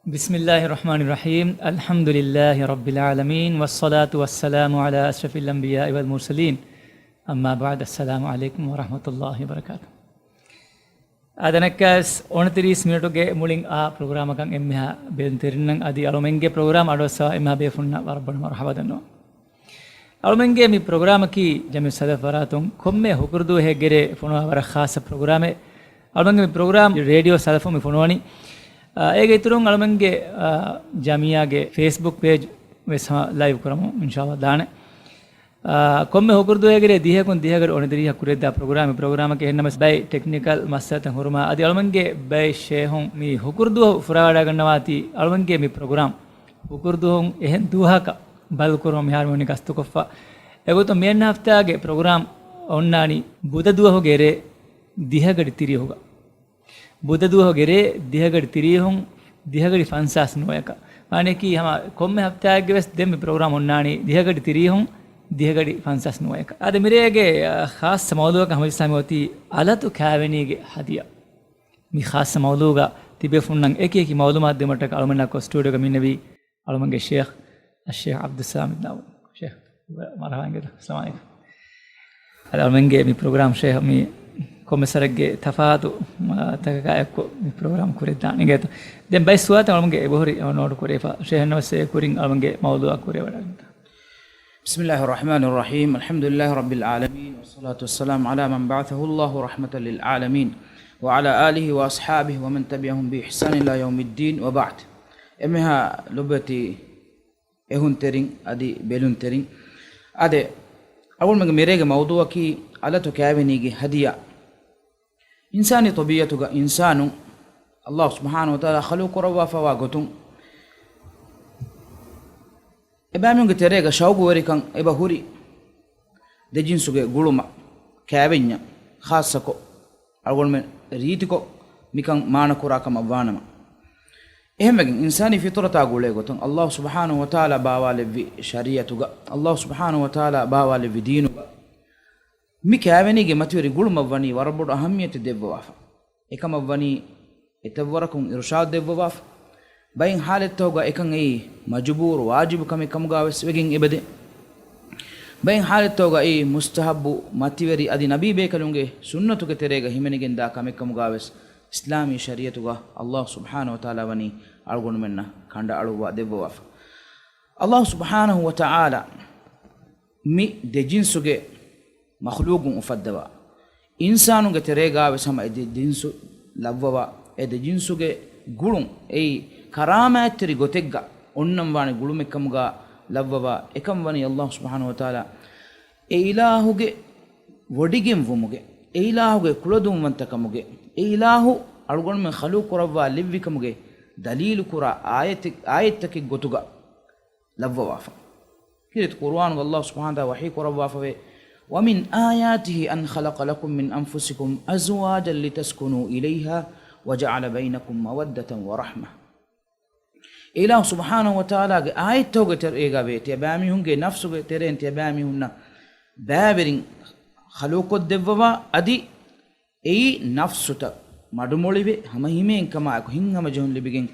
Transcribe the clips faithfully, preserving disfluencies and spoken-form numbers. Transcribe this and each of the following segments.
بسم الله الرحمن الرحيم. الحمد لله رب العالمين، والصلاة والسلام على أشرف الأنبياء والمرسلين. أما بعد، السلام عليكم ورحمة الله وبركاته. އާދެ، އަނެއްކާވެސް އޮނަތިރީސް މިނެޓުގެ މުޅިން އާ ޕްރޮގްރާމަކަށް އެންމެހާ ބެލުންތެރިންނަށް އަދި އަޅުމެންގެ ޕްރޮގްރާމް އަޑުއައްސަވާ އެންމެހާ ބޭފުންނަށް ވަރަށް ބޮޑަށް މަރުޙަބާ ދަންނަވަން. އަޅުމެންގެ މި ޕްރޮގްރާމަކީ ޖަމިޢު ސަލަފް ވަރާތުން ކޮންމެ ހުކުރުދުވަހެއްގެރޭ ފޮނުވާ ވަރަށް ޚާއްޞަ ޕްރޮގްރާމެއް. އަޅުމެންގެ މި ޕްރޮގްރާމް ރޭޑިއޯ ސަލަފުން މި ފޮނުވަނީ. އާ، އޭގެ އިތުރުން އަޅުމެންގެ، އާ، ޖަމިޢާގެ ފޭސްބުކް ޕޭޖް ވެސް ހަމަ ލައިވް ކުރަމުން އިންޝާﷲ ދާނެ. އާ، ކޮންމެ ހުކުރުދުވަހެއްގެރޭ ދިހަކުން ދިހަގަޑި އޮނިދިރިހަ ކުރިއަށްދާ ޕްރޮގްރާމް، މި ޕްރޮގްރާމަކީ އެހެންނަމަސް ބައެއް ޓެކްނިކަލް މައްސަލަތައް ހުރުމާ އަދި އަޅުމެންގެ ބައެއް ޝޭހުން މި ހުކުރުދުވަހު ފުރާވަޑައިގަންނަވާތީ އަޅުމެންގެ މި ޕްރޮގްރާމް ހުކުރުދުވަހުން އެހެން ދުވަހަކަށް ބަލްކުރުމަށް މިހާރު މި ވަނީ ގަސްތުކޮށްފަ. އެގޮތުން މިއަންނަ ހަފްތާގެ ޕްރޮގްރާމް އޮންނާނީ ބުދަ ދުވަހުގެ ރޭ ދިހަގަޑި ތިރީހުގަ. ބުދަ ދުވަހުގެ ރޭ ދިހަގަޑި ތިރީހުން ދިހަގަޑި ފަންސާސް ނުވަޔަކަށް. މާނައަކީ ހަމަ ކޮންމެ ހަފްތާއެއްގެ ވެސް ދެން މި ޕްރޮގްރާމް އޮންނާނީ ދިހަގަޑި ތިރީހުން ދިހަގަޑި ފަންސާސް ނުވަޔަކަށް. އާދެ، މިރޭގެ، އަ، ޚާއްޞަ މައުޟޫޢަކަށް ހަމަޖައްސާ މި އޮތީ އަލަތު ކާވެނީގެ ހަދިޔާ. މި ޚާއްޞަ މައުޟޫޢުގަ ތިބޭފުންނަށް އެކި އެކި މައުލޫމާތު ދިނުމަށްޓަކައި އަޅުމެންނާ ކޮ ސްޓޫޑިއޯގަ މިންނެވީ އަޅުމެންގެ ޝޭޚް އައްޝޭޚް ޢަބްދުއްސަލާމް އިދްނާވު. ޝޭޚް، މަރުޙަބާ އިނގޭތޯ. އައްސަލާމް ޢަލައިކުމް. އަދި އަޅުމެންގެ މި ޕްރޮގްރާމް ޝޭޚް މި ކޮންމެ ސަރެއްގެ ތަފާތު، އާ، ތަކަކާ އެއްކޮށް މި ޕްރޮގްރާމް ކުރިއަށްދާނެ އިނގޭތޯ. ދެން ބައެއް ސުވާލުތައް އަޅުމެންގެ އެބަހުރި ނޯޓު ކުރެވިފަ. ޝޭޚް އެހެންނަމަސް އެ ކުރިން އަޅުމެންގެ މައުޟޫޢަށް ކުރިއަށް ވަޑައިގަންނަވާ. بسم الله الرحمن الرحيم. الحمد لله رب العالمين، والصلاة والسلام على من بعثه الله رحمة للعالمين، وعلى آله وأصحابه ومن تبعهم بإحسان إلى يوم الدين، وبعد. އެންމެހާ ލޮބުވެތި އެހުންތެރިން އަދި ބެލުންތެރިން. އާދެ، އަޅުގަނޑުމެންގެ މިރޭގެ މައުޟޫޢަކީ އަލަތު ކާވެނީގެ ހަދިޔާ. އިންސާނީ ޠަބީޢަތުގަ އިންސާނުން ﷲ ސުބްޙާނަހޫ ވަތަޢާލާ ޚަލްޤު ކުރައްވާފަވާ ގޮތުން، އެބައިމީހުންގެ ތެރޭގަ ޝައުގުވެރިކަން އެބަ ހުރި ދެ ޖިންސުގެ ގުޅުމަށް، ކާވެންޏަށް ޚާއްޞަކޮށް، އަޅުގަނޑުމެން ރީތިކޮށް މިކަން މާނަކުރާ ކަމަށް ވާނަމަ، އެހެންވެގެން އިންސާނީ ފިޠުރަތާ ގުޅޭ ގޮތުން ﷲ ސުބްޙާނަހޫ ވަތަޢާލާ ބާވާލެއްވި ޝަރީޢަތުގަ، ﷲ ސުބްޙާނަހޫ ވަތަޢާލާ ބާވާލެއްވި ދީނުގަ، މި ކާވެނީގެ މަތިވެރި ގުޅުމަށް ވަނީ ވަރަށް ބޮޑު އަހައްމިޔަތެއް ދެއްވަވާފަ. އެކަމަށް ވަނީ އެތައްވަރަކުން އިރުޝާދު ދެއްވަވާފަ. ބައެއް ޙާލަތްތަކުގަ އެކަން އެއީ މަޖުބޫރު ވާޖިބު ކަމެއް ކަމުގަ ވެސް ވެގެން އެބަދޭ. ބައެއް ޙާލަތްތަކުގަ އެއީ މުސްތަޙައްބު މަތިވެރި އަދި ނަބީ ބޭކަލުންގެ ސުންނަތުގެ ތެރޭގަ ހިމެނިގެންދާ ކަމެއް ކަމުގަ ވެސް އިސްލާމީ ޝަރީޢަތުގަ ﷲ ސުބްޙާނަހޫ ވަތަޢާލާ ވަނީ އަޅުގަނޑުމެންނަށް ކަނޑައަޅުއްވާ ދެއްވަވާފަ. ﷲ ސުބްޙާނަހޫ ވަތަޢާލާ މި ދެ ޖިންސުގެ މަޚްލޫޤުން އުފައްދަވާ، އިންސާނުންގެ ތެރޭގަ ވެސް ހަމަ އެ ދެ ޖިންސު ލައްވަވާ، އެ ދެ ޖިންސުގެ ގުޅުން އެއީ ކަރާމާތްތެރި ގޮތެއްގަ އޮންނަން ވާނެ ގުޅުމެއް ކަމުގަ ލައްވަވާ، އެކަން ވަނީ ﷲ ސުބްޙާނަހޫ ވަތަޢާލާ އެ އިލާހުގެ ވޮޑިގެންވުމުގެ، އެ އިލާހުގެ ކުޅަދުންވަންތަކަމުގެ، އެ އިލާހު އަޅުގަނޑުމެން ޚަލްޤު ކުރައްވާލެއްވިކަމުގެ ދަލީލު ކުރާ އާޔަތެއް، އާޔަތްތަކެއް ގޮތުގަ ލައްވަވާފަ. ކީރިތި ޤުރުއާނުގަ ﷲ ސުބްޙާނަހޫ ވަތަޢާލާ ވަޙީ ކުރައްވާފަވޭ، وَمِنْ آيَاتِهِ أَنْ خَلَقَ لَكُمْ مِنْ أَنْفُسِكُمْ أَزْوَاجًا لِتَسْكُنُوا إِلَيْهَا وَجَعَلَ بَيْنَكُمْ مَوَدَّةً وَرَحْمَةً. އެ އިލާހު ސުބްޙާނަހޫ ވަތަޢާލާގެ އާޔަތްތަކުގެ ތެރޭގަ ވޭ، ތިޔަބައިމީހުންގެ ނަފްސުގެ ތެރެއިން ތިޔަބައިމީހުންނަށް ބައިވެރިން ޚަލްޤުކޮށްދެއްވަވާ، އަދި އެއީ ނަފްސުތައް މަޑުމޮޅިވެ، ހަމަހިމޭންކަމާއެކު ހިތްހަމަޖެހުން ލިބިގެން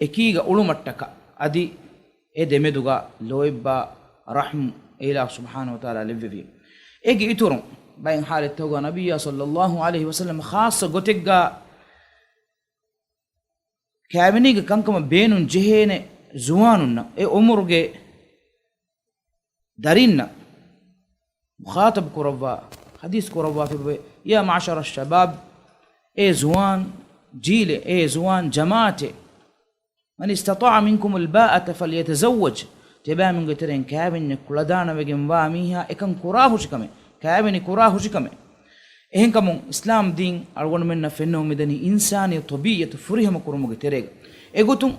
އެކީގަ އުޅުމަށްޓަކާ، އަދި އެ ދެމެދުގަ ލޯތްބާ ރަޙްމު އެ އިލާހު ސުބްޙާނަހޫ ވަތަޢާލާ ލެއްވެވި. އޭގެ އިތުރުން ބައެއް ޙާލަތްތަކުގަ ނަބިއްޔާ ޞައްލައްލާހު ޢަލައިހި ވަސައްލަމަ ޚާއްޞަ ގޮތެއްގަ ކާވެނީގެ ކަންކަމަށް ބޭނުން ޖެހޭނެ ޒުވާނުންނަށް، އެ އުމުރުގެ ދަރިންނަށް މުޚާޠަބު ކުރައްވާ، ޙަދީޘް ކުރައްވާފައިވޭ، يَا مَعْشَرَ الشَّبَابِ، އޭ ޒުވާން ޖީލެއް، އޭ ޒުވާން ޖަމާޢަތެއް، مَنِ اسْتَطَاعَ مِنْكُمُ الْبَاءَةَ فَلْيَتَزَوَّجْ، ތިޔަބައިމީހުންގެ ތެރެއިން ކާވެންޏެއް ކުޅަދާނަވެގެންވާ މީހާ އެކަން ކުރާ ހުށިކަމެއް، ކާވެނި ކުރާ ހުށިކަމެއް. އެހެންކަމުން އިސްލާމް ދީން އަޅުގަނޑުމެންނަށް ފެންނަމުން މިދަނީ އިންސާނީ ޠަބީޢަތު ފުރިހަމަ ކުރުމުގެ ތެރޭގަ. އެގޮތުން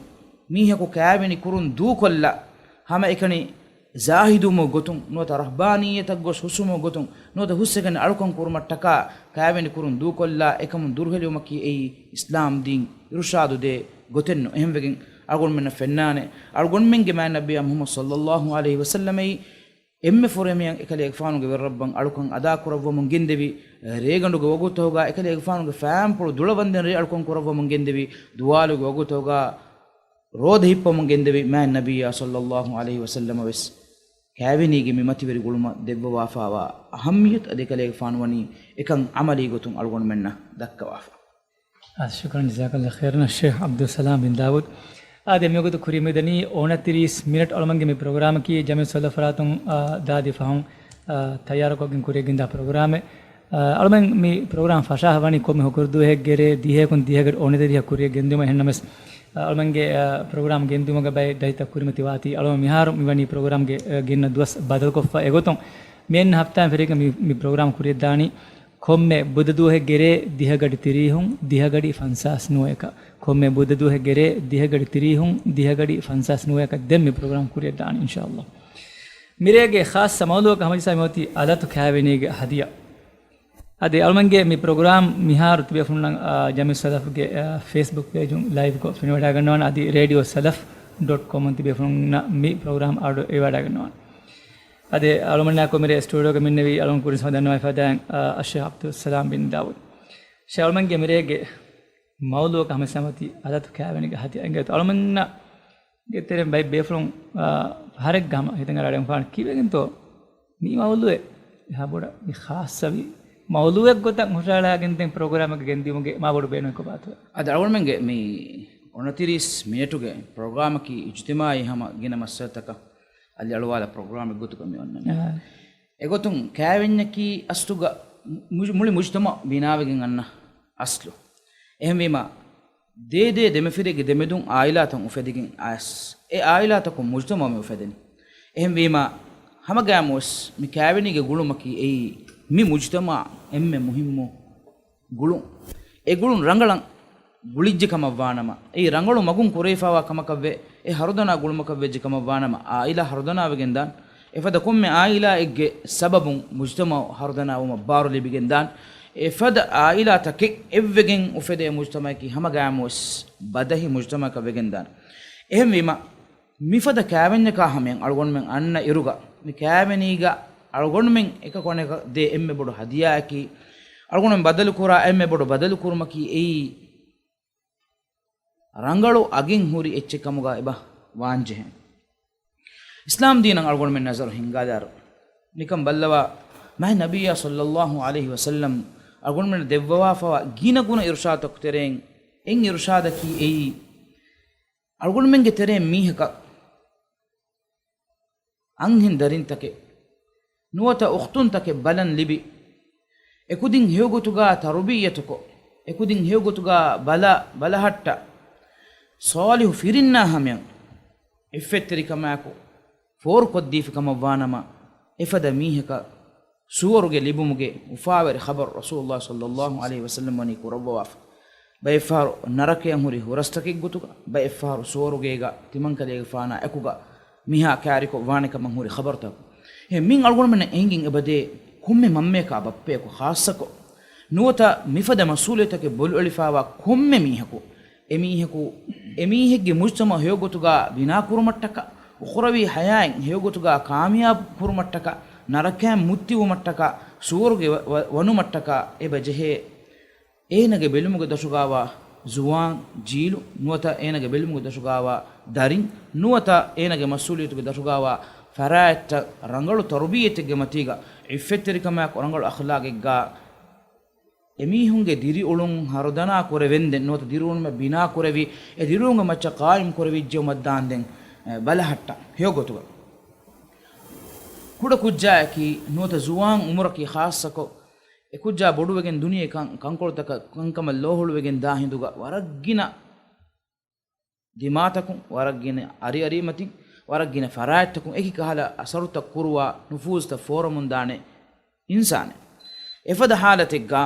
މީހަކު ކާވެނި ކުރުން ދޫކޮށްލާ، ހަމައެކަނި ޒާހިދުވުމުގެ ގޮތުން، ނުވަތަ ރަހްބާނިއްޔަތަށް ގޮސް ހުސްވުމުގެ ގޮތުން، ނުވަތަ ހުސްވެގެން އަޅުކަން ކުރުމަށްޓަކާ ކާވެނި ކުރުން ދޫކޮށްލާ، އެކަމުން ދުރުހެލިވުމަކީ އެއީ އިސްލާމް ދީން އިރުޝާދު ދޭ ގޮތެއްނު. އެހެންވެގެން އަޅުގަނޑުމެންނަށް ފެންނާނެ، އަޅުގަނޑުމެންގެ މާތް ނަބިއްޔާ މުޙައްމަދު ޞައްލައްލާހު ޢަލައިހި ވަސައްލަމައީ އެންމެ ފުރިހަމަޔަށް އެކަލޭގެފާނުގެ ވެރިރައްބަން އަޅުކަން އަދާކުރައްވަމުން ގެންދެވި، ރޭގަނޑުގެ ވަގުތުތަކުގަ އެކަލޭގެފާނުގެ ފައިންޕުޅު ދުޅަވަންދެން ރޭ އަޅުކަން ކުރައްވަމުން ގެންދެވި، ދުވާލުގެ ވަގުތުތަކުގަ ރޯދަ ހިއްޕަވަމުން ގެންދެވި މާތް ނަބިއްޔާ ޞައްލައްލާހު ޢަލައިހި ވަސައްލަމަ ވެސް ކާވެނީގެ މި މަތިވެރި ގުޅުމަށް ދެއްވަވާފާވާ އަހައްމިއްޔަތު އަދި އެކަލޭގެފާނު ވަނީ އެކަން ޢަމަލީ ގޮތުން އަޅުގަނޑުމެންނަށް ދައްކަވާފަ. އާ، ޝުކުރަން ޖަޒާކަﷲ ޚައިރަން ޝޭޚް ޢަބްދުއްސަލާމް ބިން ދާވޫދު. އާދެ، މިވަގުތު ކުރިއަށް މިދަނީ އުނަތިރީސް މިނެޓް. އަޅުމެންގެ މި ޕްރޮގްރާމަކީ ޖަމިއްޔަތުއް ސަލަފް ފަރާތުން، އާ، ދާދި ފަހުން، އާ، ތައްޔާރުކޮށްގެން ކުރިއަށް ގެންދާ ޕްރޮގްރާމެއް. އާ، އަޅުމެން މި ޕްރޮގްރާމް ފަށާފަ ވަނީ ކޮންމެ ހުކުރު ދުވަހެއްގެ ރޭ ދިހައަކުން ދިހަގަޑި އުނަތިރީހަށް ކުރިއަށް ގެންދިއުމަށް. އެހެންނަމަވެސް، އަޅުމެންގެ، އާ، ޕްރޮގްރާމް ގެންދިއުމުގެ ބައެއް ދަތިތައް ކުރިމަތިވާތީ، އަޅުމެން މިހާރު މިވަނީ ޕްރޮގްރާމްގެ، އާ، ގެންނަ ދުވަސް ބަދަލުކޮށްފަ. އެގޮތުން މި އަންނަ ހަފްތާއިން ފެށިގެން މި، މި ޕްރޮގްރާމް ކުރިއަށްދާނީ ކޮންމެ ބުދަ ދުވަހެއްގެ ރޭ ދިހަގަޑި ތިރީހުން ދިހަގަޑި ފަންސާސް ނުވައަކަށް. ކޮންމެ ބުދަ ދުވަހެއްގެ ރޭ ދިހަގަޑި ތިރީހުން ދިހަގަޑި ފަންސާސް ނުވައަކަށް ދެން މި ޕްރޮގްރާމް ކުރިއަށްދާނީ އިންޝާﷲ. މިރޭގެ ޚާއްޞަ މައުޟޫޢަކަށް ހަމަޖައްސާ މިއޮތީ އަލަތު ކާވެނީގެ ހަދިޔާ. އަދި އަޅުމެންގެ މި ޕްރޮގްރާމް މިހާރު ތިބޭފުޅުންނަށް، އާ، ޖަމިއްޔަތުއްސަލަފްގެ، އާ، ފޭސްބުކް ޕޭޖުން ލައިވްކޮށް ފެނިވަޑައިގަންނަވާނެ. އަދި ރޭޑިއޯ ސަލަފް ޑޮޓް ކޮމުން ތިބޭފުޅުންނަށް މި ޕްރޮގްރާމް އަޑު އެޅިވަޑައިގަންނަވާނެ. އަދި އަޅުމެންނާ ކޮށް މިރޭ ސްޓޫޑިއޯގަ މިންނެވި އަޅުން ކުރިން ސަމާލުކަން ދަންނަވައިފަ ދާން، އާ، އައްޝޭޚް ޢަބްދުއްސަލާމް ބިން ދާވޫދު. ޝޭޚް އަޅުމެންގެ މިރޭގެ މައުޟޫޢަކަށް ހަމަޖައްސާ މިއޮތީ އަލަތު ކާވެނީގެ ހަދިޔާ. އިނގޭތޯ އަޅުމެންނަށް ގެ ތެރެއިން ބައެއް ބޭފުޅުން، އާ، ފަހަރެއްގަ ހަމަ ހިތަށް އަރާ އަޑެއް އުފާނެ ކީއްވެގެންތޯ މި މައުޟޫޢެއް އެހާ ބޮޑަށް މި ޚާއްޞަވި މައުޟޫޢެއް ގޮތަށް ހުށަހަޅާގެންދެން ޕްރޮގްރާމެއްގަ ގެންދިއުމުގެ މާބޮޑު ބޭނުމެއް ކޮބާތޯ؟ އަދި އަޅުގަނޑުމެންގެ މި އުނަތިރީސް މިނެޓުގެ ޕްރޮގްރާމަކީ އިޖުތިމާޢީ ހަމަ ގިނަ މައްސަލަތަކަށް އަލިއަޅުވާލާ ޕްރޮގްރާމެއް ގޮތުގަ މި އޮންނަނީ. އާ. އެގޮތުން ކާވެންޏަކީ އަސްލުގަ މު-، މުޅި މުޖުތަމަޢު ބިނާވެގެން އަންނަ އަސްލު. އެހެންވީމަ، ދޭ ދޭ ދެމަފިރިގެ ދެމެދުން އާއިލާތައް އުފެދިގެން އައިސް، އެ އާއިލާތަކުން މުޖުތަމަޢު މި އުފެދެނީ. އެހެންވީމަ، ހަމަގައިމުވެސް މި ކާވެނީގެ ގުޅުމަކީ އެއީ މި މުޖުތަމަޢަށް އެންމެ މުހިއްމު ގުޅުން. އެ ގުޅުން ރަނގަޅަށް ގުޅިއްޖެ ކަމަށްވާނަމަ، އެއީ ރަނގަޅު މަގުން ކުރެވިފާވާ ކަމަކަށްވެ، އެ ހަރުދަނާ ގުޅުމަކަށް ވެއްޖެ ކަމަށްވާނަމަ، އާއިލާ ހަރުދަނާވެގެންދާން. އެފަދަ ކޮންމެ އާއިލާއެއްގެ ސަބަބުން މުޖުތަމަޢު ހަރުދަނާވުމަށް ބާރު ލިބިގެންދާން. އެފަދަ އާއިލާތަކެއް އެއްވެގެން އުފެދޭ މުޖުތަމަޢަކީ ހަމަގައިމުވެސް ބަދަހި މުޖުތަމަޢަކަށް ވެގެންދާނެ. އެހެންވީމަ، މިފަދަ ކާވެންޏަކާ ހަމަޔަށް އަޅުގަނޑުމެން އަންނަ އިރުގަ، މި ކާވެނީގަ އަޅުގަނޑުމެން އެކަކު އަނެކަކަށް ދޭ އެންމެ ބޮޑު ހަދިޔާއަކީ، އަޅުގަނޑުމެން ބަދަލުކުރާ އެންމެ ބޮޑު ބަދަލުކުރުމަކީ އެއީ، ރަނގަޅު އަގެއް ހުރި އެއްޗެއް ކަމުގަ އެބަ ވާންޖެހޭ. އިސްލާމް ދީނަށް އަޅުގަނޑުމެން ނަޒަރު ހިންގާލާއިރު، ނިކަން ބައްލަވާ، މާތް ނަބިއްޔާ ޞައްލައްލާހު ޢަލައިހި ވަސައްލަމް އަޅުގަނޑުމެންނަށް ދެއްވަވާފަވާ ގިނަގުނަ އިރުޝާދުތަކު ތެރެއިން އެއް އިރުޝާދަކީ އެއީ، އަޅުގަނޑުމެންގެ ތެރެއިން މީހަކަށް އަންހެން ދަރިންތަކެއް ނުވަތަ އުޚްތުންތަކެއް ބަލަން ލިބި، އެކުދިން ހެޔޮގޮތުގަ ތަރުބިއްޔަތުކޮށް، އެކުދިން ހެޔޮގޮތުގަ ބަލަ، ބަލަހައްޓަ، ޞާލިޙު ފިރިންނާ ހަމަޔަށް އިއްފަތްތެރިކަމާއެކު ފޯރުކޮށްދީފި ކަމަށްވާނަމަ، އެފަދަ މީހަކަށް ސުވަރުގެ ލިބުމުގެ އުފާވެރި ޚަބަރު ރަސޫލުﷲ ޞައްލައްލާހު ޢަލައިހި ވަސައްލަމް ވަނީ ކުރައްވަވާފަ. ބައެއްފަހަރު ނަރަކަޔަށް ހުރި ހުރަސްތަކެއް ގޮތުގަ، ބައެއްފަހަރު ސުވަރުގޭގަ ތިމަންކަލޭގެފާނާ އެކުގަ މީހާ ކާރިކޮށް ވާނެ ކަމަށް ހުރި ޚަބަރުތަކު. އެހެން މިން އަޅުގަނޑުމެންނަށް އެނގިން އެބަދޭ ކޮންމެ މަންމަޔަކާ ބައްޕަޔަކު ޚާއްޞަކޮށް، ނުވަތަ މިފަދަ މަސްއޫލިއްޔަތުތަކެއް ބޮލުއެޅިފާވާ ކޮންމެ މީހަކު، އެމީހަކު، އެމީހެއްގެ މުޖްތަމަޢު ހެޔޮގޮތުގަ ބިނާކުރުމަށްޓަކާ، އުޚްރަވީ ޙަޔާތް ހެޔޮގޮތުގަ ކާމިޔާބު ކުރުމަށްޓަކާ، ނަރަކައިން މުއްތިވުމަށްޓަކާ، ސުވަރުގެ ވަ، ވަ، ވަނުމަށްޓަކާ އެބަ ޖެހޭ. އޭނަގެ ބެލުމުގެ ދަށުގަވާ ޒުވާން ޖީލު، ނުވަތަ އޭނަގެ ބެލުމުގެ ދަށުގަވާ ދަރިން، ނުވަތަ އޭނަގެ މަސްއޫލިއްޔަތުގެ ދަށުގަވާ ފަރާތްތައް ރަނގަޅު ތަރުބިއްޔަތެއްގެ މަތީގަ، ޢިއްފަތްތެރިކަމާއެކު ރަނގަޅު އަޚްލާގެއްގަ، އެމީހުންގެ ދިރިއުޅުން ހަރުދަނާ ކުރެވެންދެން ނުވަތަ ދިރިއުޅުމެއް ބިނާ ކުރެވި، އެ ދިރިއުޅުމުގެ މައްޗަށް ޤާއިމް ކުރެވިއްޖެއުމަށް ދާންދެން، އެ، ބަލަހައްޓަ ހެޔޮގޮތުގަ. ކުޑަ ކުއްޖާއަކީ ނުވަތަ ޒުވާން އުމުރަކީ ޚާއްޞަކޮށް، އެ ކުއްޖާ ބޮޑުވެގެން ދުނިޔެ ކަން، ކަންކޮޅުތަކަށް ކަންކަމަށް ލޯހުޅުވެގެން ދާ ހިނދުގަ ވަރަށްގިނަ ދިމާތަކުން، ވަރަށް ގިނަ އަރިއަރީމަތިން، ވަރަށް ގިނަ ފަރާތްތަކުން އެކި ކަހަލަ އަސަރުތައް ކުރުވާ ނުފޫޒުތައް ފޯރަމުންދާނެ އިންސާނެއް. އެފަދަ ޙާލަތެއްގަ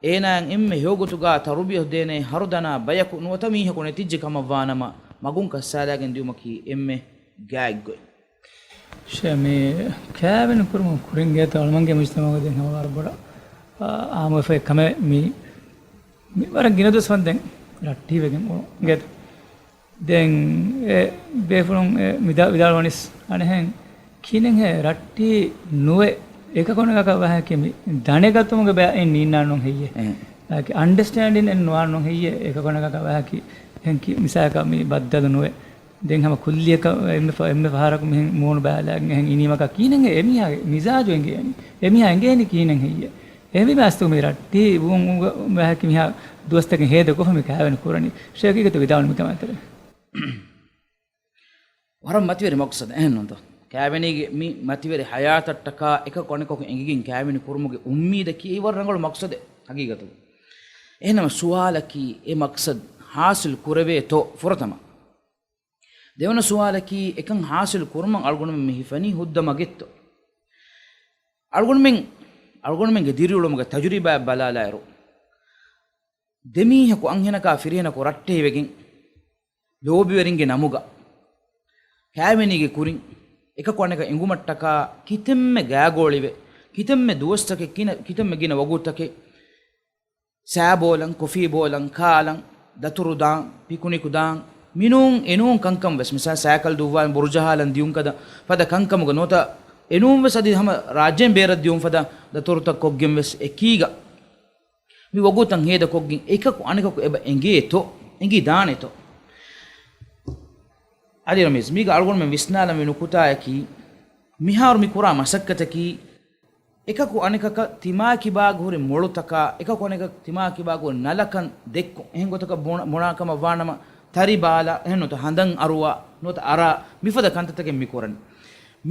އޭނާއަށް އެންމެ ހެޔޮގޮތުގަ ތަރުބިޔަތު ދޭނެ ހަރުދަނާ ބަޔަކު ނުވަތަ މީހަކު ނެތިއްޖެ ކަމަށްވާނަމަ، މަގުން ކައްސާލައިގެން ދިއުމަކީ އެންމެ ގާތްގޮތް. ޝޭ، މި ކާވެނި ކުރުމުގެ ކުރިން ގޭތޯ އަޅުމެންގެ މުޖްތަމަޢުގަ ދެން ހަމަ ވަރަށް ބޮޑަށް، އާ، އާއްމުވެފައި ކަމެއް މި، މި ވަރަށް ގިނަ ދުވަސް ވަންދެން ރައްޓީވެގެން އުޅުން ގޭތޯ. ދެން އެ ބޭފުޅުން އެ މިދާ، ވިދާޅުވަނިސް އަނެހެން ކިހިނެއްހޭ ރައްޓީ ނުވެ އެކަކު އަނެކަކަށް ވާހަކަ މި ދަނެގަތުމުގެ ބައެއް ނީންނާނު ހެއްޔޭ؟ އެހެން. އަންޑަސްޓޭންޑިން އެއް ނުވާނު ހެއްޔޭ؟ އެކަކު އަނެކަކަށް ވާހަކަ އެހެން ކި، މިސާލަކަށް މި ބައްދަލު ނުވެ. ދެން ހަމަ ކުއްލިއަކަށް އެންމެ ފަ-، އެންމެ ފަހަރަކު މިހެން މޫނު ބަލާލާގެން އެހެން އިނީމަކާ ކިހިނެއްހޭ އެމީހާގެ މިޒާޖު އެނގޭނީ؟ އެމީހާ އެނގޭނީ ކިހިނެއްހެއްޔޭ؟ އެހެންވީމަ އަސްތު މި ރައްޓެހި ވުމުގަ ބަޔަކީ މިހާ ދުވަސްތަކެއް ހޭދަކޮށްފަ މި ކައިވެނި ކުރަނީ. ޝޭޚް ހަގީގަތުގަ ވިދާޅުވީ މިކަމާ ތެރޭ. ވަރަށް މަތިވެރި މަޤްޞަދެއް އެހެންނުންތޯ؟ ކައިވެނީގެ މި މަތިވެރި ހަޔާތަށްޓަކާ އެކަކު އަނެކަކު އެނގިގެން ކައިވެނި ކުރުމުގެ އުއްމީދަކީ އެއީ ވަރަށް ރަނގަޅު މަޤްޞަދެއް ހަގީގަތުގަ. އެހެންނަމަ ސުވާލަކީ އެ މަޤްޞަދު ހާސިލް ކުރެވޭތޯ ފުރަތަމަ؟ ދެވަނަ ސުވާލަކީ އެކަން ހާސިލް ކުރުމަށް އަޅުގަނޑުމެން މި ހިފަނީ ހުއްދަ މަގެއްތޯ؟ އަޅުގަނޑުމެން، އަޅުގަނޑުމެންގެ ދިރިއުޅުމުގެ ތަޖުރިބާއަށް ބަލާލާއިރު، ދެމީހަކު އަންހެނަކާ ފިރިހެނަކު ރައްޓެހިވެގެން، ލޯބިވެރިންގެ ނަމުގަ ކައިވެނީގެ ކުރިން އެކަކު އަނެކަކަށް އެނގުމަށްޓަކާ ކިތަންމެ ގާގޯޅިވެ، ކިތަންމެ ދުވަސްތަކެއް، ކިނަ-، ކިތަންމެ ގިނަ ވަގުތުތަކެއް ސާބޯލަން، ކޮފީ ބޯލަން، ކާލަން، ދަތުރު ދާން، ޕިކުނިކު ދާން، މިނޫން އެނޫން ކަންކަން ވެސް، މިސާ ސައިކަލް ދުއްވާން، ބުރުޖަހާލަން ދިޔުން ކަދަ ފަދަ ކަންކަމުގަ ނުވަތަ އެނޫން ވެސް އަދި ހަމަ ރާއްޖޭން ބޭރަށް ދިޔުން ފަދަ ދަތުރުތައް ކޮށްގެން ވެސް އެކީގަ މި ވަގުތަށް ހޭދަކޮށްގެން އެކަކު އަނެކަކު އެބަ އެނގޭތޯ، އެނގިދާނެތޯ؟ އަލި ރަމީޒް، މީގަ އަޅުގަނޑުމެން ވިސްނާލަންވީ ނުކުތާއަކީ، މިހާރު މި ކުރާ މަސައްކަތަކީ، އެކަކު އަނެކަކަށް ތިމާކިބާގަ ހުރި މޮޅުތަކާ، އެކަކު އަނެކަކަށް ތިމާކިބާގަ ހުރި ނަލަކަން ދެއްކުން، އެހެން ގޮތަކަށް ބުނަ-، ބުނާ ކަމަށް ވާނަމަ، ތަރިބާލާ، އެހެން ނުތަ ހަނދަން އަރުވާ، ނުވަތަ އަރާ، މިފަދަ ކަންތައްތަކެއް މި ކުރަނީ.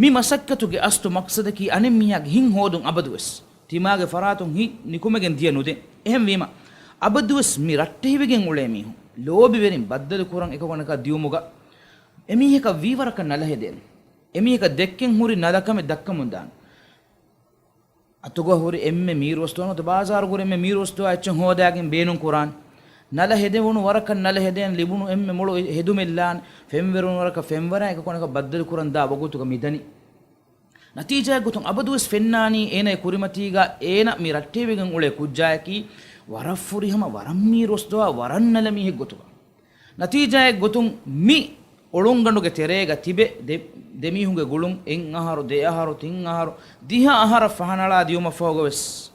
މި މަސައްކަތުގެ އަސްލު މަޤްޞަދަކީ އަނެއް މީހާގެ ހިތް ހޯދުން އަބަދުވެސް. ތިމާގެ ފަރާތުން ހިތް ނިކުމެގެން ދިޔަ ނުދޭ. އެހެންވީމަ، އަބަދުވެސް މި ރައްޓެހިވެގެން އުޅޭ މީހުން، ލޯބިވެރިން ބައްދަލުކުރަން އެކަކު އަނެކަކަށް ދިޔުމުގަ، އެމީހަކަށް ވީވަރަކަށް ނަލަ ހެދޭނެ. އެމީހަކަށް ދެއްކެން ހުރި ނަލަކަމެއް ދައްކަމުން ދާނެ. އަތުގަ ހުރި އެންމެ މީރުވަސްތުވާ ނުވަތަ ބާޒާރުގަ ހުރި އެންމެ މީރުވަސްތުވާ އެއްޗެއް ހޯދާގެން ބޭނުން ކުރާނެ. ނަލަ ހެދެވުނު ވަރަކަށް ނަލަ ހެދޭނެ، ލިބުނު އެންމެ މޮޅު ހެދުމެއް ލާނެ. ފެންވެރުނު ވަރަކަށް ފެންވަރާ އެކަކު އަނެކަކަށް ބައްދަލު ކުރަން ދާ ވަގުތުގަ މިދަނީ. ނަތީޖާއެއް ގޮތުން އަބަދުވެސް ފެންނާނީ އޭނަގެ ކުރިމަތީގަ އޭނަ މި ރައްޓެހިވެގެން އުޅޭ ކުއްޖާއަކީ ވަރަށް ފުރިހަމަ، ވަރަށް މީރުވަސްތުވާ، ވަރަށް ނަލަ މީހެއް ގޮތުގަ. ނަތީޖާއެއް ގޮތުން މި އޮޅުންގަނޑުގެ ތެރޭގަ ތިބެ ދެ-، ދެމީހުންގެ ގުޅުން އެއް އަހަރު، ދެ އަހަރު، ތިން އަހަރު، ދިހަ އަހަރަށް ފަހަނަޅާ ދިޔުމަށްފަހުގަ ވެސް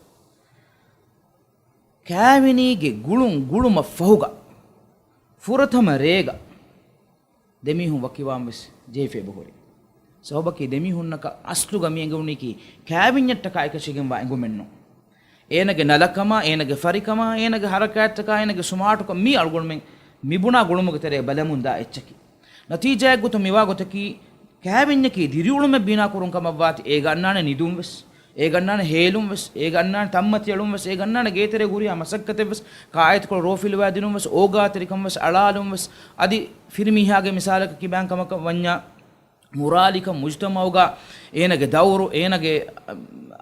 ކާވެނީގެ ގުޅުން ގުޅުމަށްފަހުގަ ފުރަތަމަ ރޭގަ ދެމީހުން ވަކިވާން ވެސް ޖެހިފަ އެބަހުރި. ސަބަބަކީ ދެމީހުންނަކަށް އަސްލުގަ މި އެނގުނީކީ ކާވެންޏަށްޓަކާ އެކަށީގެންވާ އެނގުމެއްނޫން. އޭނަގެ ނަލަކަމާ، އޭނަގެ ފަރިކަމާ، އޭނަގެ ހަރަކާތްތަކާ، އޭނަގެ ސުމާޓުކަން މީ އަޅުގަނޑުމެން މިބުނާ ގުޅުމުގެ ތެރޭ ބަލަމުންދާ އެއްޗަކީ. ނަތީޖާއެއްގޮތުން މިވާ ގޮތަކީ، ކާވެންޏަކީ ދިރިއުޅުމެއް ބިނާކުރުން ކަމަށްވާތީ އޭގަ އަންނާނެ ނިދުން ވެސް، އޭގަ އަންނާނެ ހޭލުން ވެސް، އޭގަ އަންނާނެ ތަންމަތި އެޅުން ވެސް، އޭގަ އަންނާނެ ގޭތެރޭ ހުރިހާ މަސައްކަތެއް ވެސް، ކާއެތިކޮޅު ރޯފިލުވާ ދިނުން ވެސް، އޯގާތެރިކަން ވެސް އަޅާލުން ވެސް، އަދި ފިރިމީހާގެ މިސާލަކަށް ކިބާން ކަމަކަށް ވަންޏާ، މުރާލިކަން، މުޖްތަމައުގަ އޭނަގެ ދައުރު، އޭނަގެ، އާ،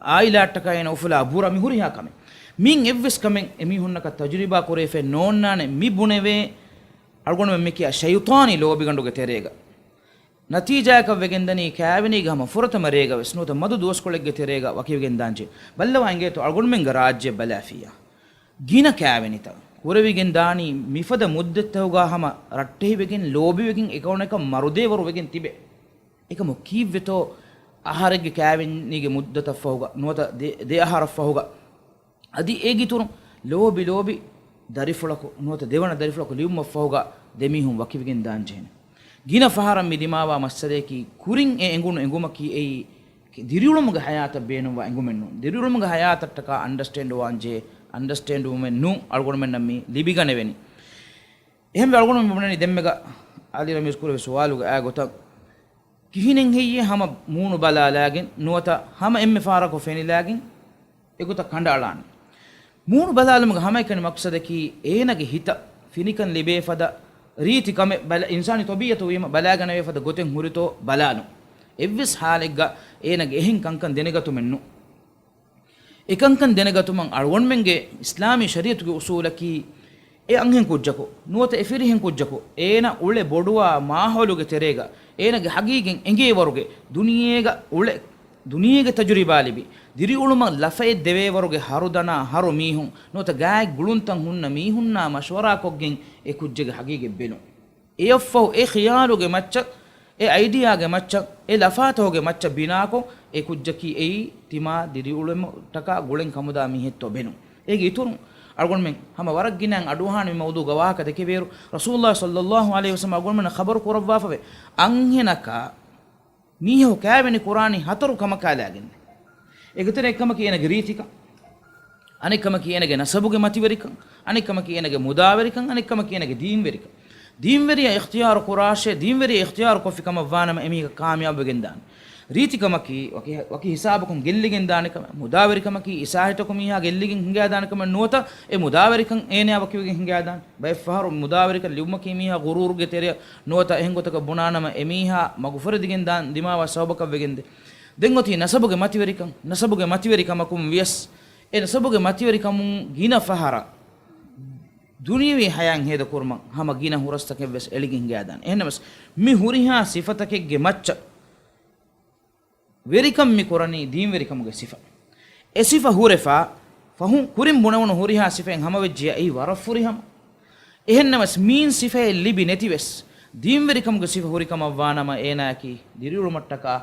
އާއިލާއަށްޓަކާ އޭނަ އުފުލާ ބުރަ، މި ހުރިހާ ކަމެއް. މިން އެއްވެސް ކަމެއް އެމީހުންނަކަށް ތަޖުރިބާ ކުރެވިފައެއް ނޯންނާނެ. މި ބުނެވޭ އަޅުގަނޑުމެން މިކިޔާ ޝައިޠާނީ ލޯބިގަނޑުގެ ތެރޭގަ. ނަތީޖާއަކަށް ވެގެންދަނީ ކާވެނީގަ ހަމަ ފުރަތަމަ ރޭގަ ވެސް ނުވަތަ މަދު ދުވަސްކޮޅެއްގެ ތެރޭގަ ވަކިވެގެން ދާންޖެހޭ. ބައްލަވާ އިނގޭތޯ އަޅުގަނޑުމެންގެ ރާއްޖެ ބަލާފިއްޔާ. ގިނަ ކާވެނިތައް ކުރެވިގެން ދާނީ މިފަދަ މުއްދަތްތަކުގަ ހަމަ ރައްޓެހިވެގެން، ލޯބިވެގެން އެކައުނަކަށް މަރުދޭވަރު ވެގެން ތިބެ. އެކަމު ކީއްވެތޯ އަހަރެއްގެ ކާވެނީގެ މުއްދަތަށްފަހުގަ ނުވަތަ ދެ، ދެ އަހަރަށްފަހުގަ އަދި އޭގެ އިތުރުން ލޯބި ލޯބި ދަރިފުޅަކު ނުވަތަ ދެވަނަ ދަރިފުޅަކު ލިބުމަށްފަހުގަ ދެމީހުން ވަކިވެގެން ދާންޖެހޭނެ. ގިނަ ފަހަރަށް މި ދިމާވާ މައްސަލަޔަކީ ކުރިން އެ އެނގުނު އެނގުމަކީ އެއީ ދިރިއުޅުމުގެ ހަޔާތަށް ބޭނުންވާ އެނގުމެއްނޫން. ދިރިއުޅުމުގެ ހަޔާތަށްޓަކާ އަންޑަސްޓޭންޑް ވާންޖެހޭ އަންޑަސްޓޭންޑްވުމެއްނޫން އަޅުގަނޑުމެންނަށް މި ލިބިގަނެވެނީ. އެހެންވެ އަޅުގަނޑުމެން މި ބުނަނީ ދެންމެގަ އަލީ ރަމީޒް ކުރެއްވި ސުވާލުގެ އާ ގޮތަށް ކިހިނެއްހެއްޔޭ ހަމަ މޫނު ބަލާލާގެން ނުވަތަ ހަމަ އެންމެ ފަހަރަކު ފެނިލާގެން އެގޮތަށް ކަނޑައަޅާނީ؟ މޫނު ބަލާލުމުގެ ހަމައެކަނި މަޤްޞަދަކީ އޭނަގެ ހިތަށް ފިނިކަން ލިބޭ ފަދަ ރީތި ކަމެއް ބަލަ-، އިންސާނީ ތަބީޢަތު ވީމަ ބަލާގަނެވޭ ފަދަ ގޮތެއް ހުރިތޯ ބަލާލުން. އެއްވެސް ހާލެއްގަ އޭނަގެ އެހެން ކަންކަން ދެނެގަތުމެއްނު. އެކަންކަން ދެނެގަތުމަށް އަޅުގަނޑުމެންގެ އިސްލާމީ ޝަރީޢަތުގެ އުޞޫލަކީ، އެ އަންހެން ކުއްޖަކު ނުވަތަ އެ ފިރިހެން ކުއްޖަކު އޭނަ އުޅެ ބޮޑުވާ މާހައުލުގެ ތެރޭގަ އޭނަގެ ހަގީގަތް އެނގޭވަރުގެ ދުނިޔޭގަ އުޅެ، ދުނިޔޭގެ ތަޖުރިބާ ލިބި، ދިރިއުޅުމަށް ލަފައެއް ދެވޭވަރުގެ ހަރުދަނާ ހަރު މީހުން ނުވަތަ ގާތް ގުޅުންތައް ހުންނަ މީހުންނާ މަޝްވަރާކޮށްގެން އެ ކުއްޖެއްގެ ހަގީގަތް ބެލުން. އެއަށްފަހު އެ ޚިޔާލުގެ މައްޗަށް، އެ އައިޑިއާގެ މައްޗަށް، އެ ލަފާތަކުގެ މައްޗަށް ބިނާކޮށް، އެ ކުއްޖަކީ އެއީ ތިމާ ދިރިއުޅުމަށްޓަކާ ގުޅެން ކަމުދާ މީހެއްތޯ ބެލުން. އޭގެ އިތުރުން އަޅުގަނޑުމެން ހަމަ ވަރަށް ގިނައިން އަޑުއަހާނެ މި މައުޟޫގަ ވާހަކަ ދެކެވޭއިރު، ރަސޫލުﷲ ޞައްލަﷲ ޢަލައިހި ވަސައްލަމަ އަޅުގަނޑުމެންނަށް ޚަބަރު ކުރައްވާފަވޭ، އަންހެނަކާ މީހަކު ކާވެނި ކުރާނީ ހަތަރު ކަމަކާލާގެން. އޭގެ ތެރެއިން އެއްކަމަކީ އޭނަގެ ރީތިކަން، އަނެއްކަމަކީ އޭނަގެ ނަސަބުގެ މަތިވެރިކަން، އަނެއްކަމަކީ އޭނަގެ މުދާވެރިކަން، އަނެއްކަމަކީ އޭނަގެ ދީންވެރިކަން. ދީންވެރިޔާ އިޚްތިޔާރު ކުރާށޭ، ދީންވެރިޔާ އިޚްތިޔާރު ކޮށްފި ކަމަށް ވާނަމަ އެމީހަކަށް ކާމިޔާބު ވެގެން ދާނެ. ރީތިކަމަކީ ވަކި، ވަކި ހިސާބަކުން ގެއްލިގެން ދާނެ ކަމެއް، މުދާވެރިކަމަކީ އިސާހިތަކު މީހާ ގެއްލިގެން ހިނގާދާނެ ކަމެއް ނުވަތަ، އެ މުދާވެރިކަން އޭނަޔާ ވަކިވެގެން ހިނގާދާނެ. ބައެއްފަހަރު މުދާވެރިކަން ލިބުމަކީ މީހާ ޣުރޫރުގެ ތެރެއަށް ނުވަތަ އެހެން ގޮތަކަށް ބުނާނަމަ އެމީހާ މަގުފުރެދިގެން ދާން ދިމާވާ ސަބަބަކަށް ވެގެންދޭ. ދެން އޮތީ ނަސަބުގެ މަތިވެރިކަން. ނަސަބުގެ މަތިވެރިކަމަކުން ވިޔަސް، އެ ނަސަބުގެ މަތިވެރިކަމުން ގިނަ ފަހަރަށް ދުނިޔެވީ ހަޔާތް ހޭދަކުރުމަށް ހަމަ ގިނަ ހުރަސްތަކެއް ވެސް އެޅިގެން ހިނގާދާނެ. އެހެންނަމަސް، މި ހުރިހާ ސިފަތަކެއްގެ މައްޗަށް ވެރިކަން މި ކުރަނީ ދީންވެރިކަމުގެ ސިފަ. އެ ސިފަ ހުރެފާ ފަހުން ކުރިން ބުނެވުނު ހުރިހާ ސިފައިން ހަމަވެއްޖިޔާ އެއީ ވަރަށް ފުރިހަމަ. އެހެންނަމަސް، މިއިން ސިފައެއް ލިބި ނެތިވެސް، ދީންވެރިކަމުގެ ސިފަ ހުރިކަމަށް ވާނަމަ އޭނާއަކީ ދިރިއުޅުމަށްޓަކާ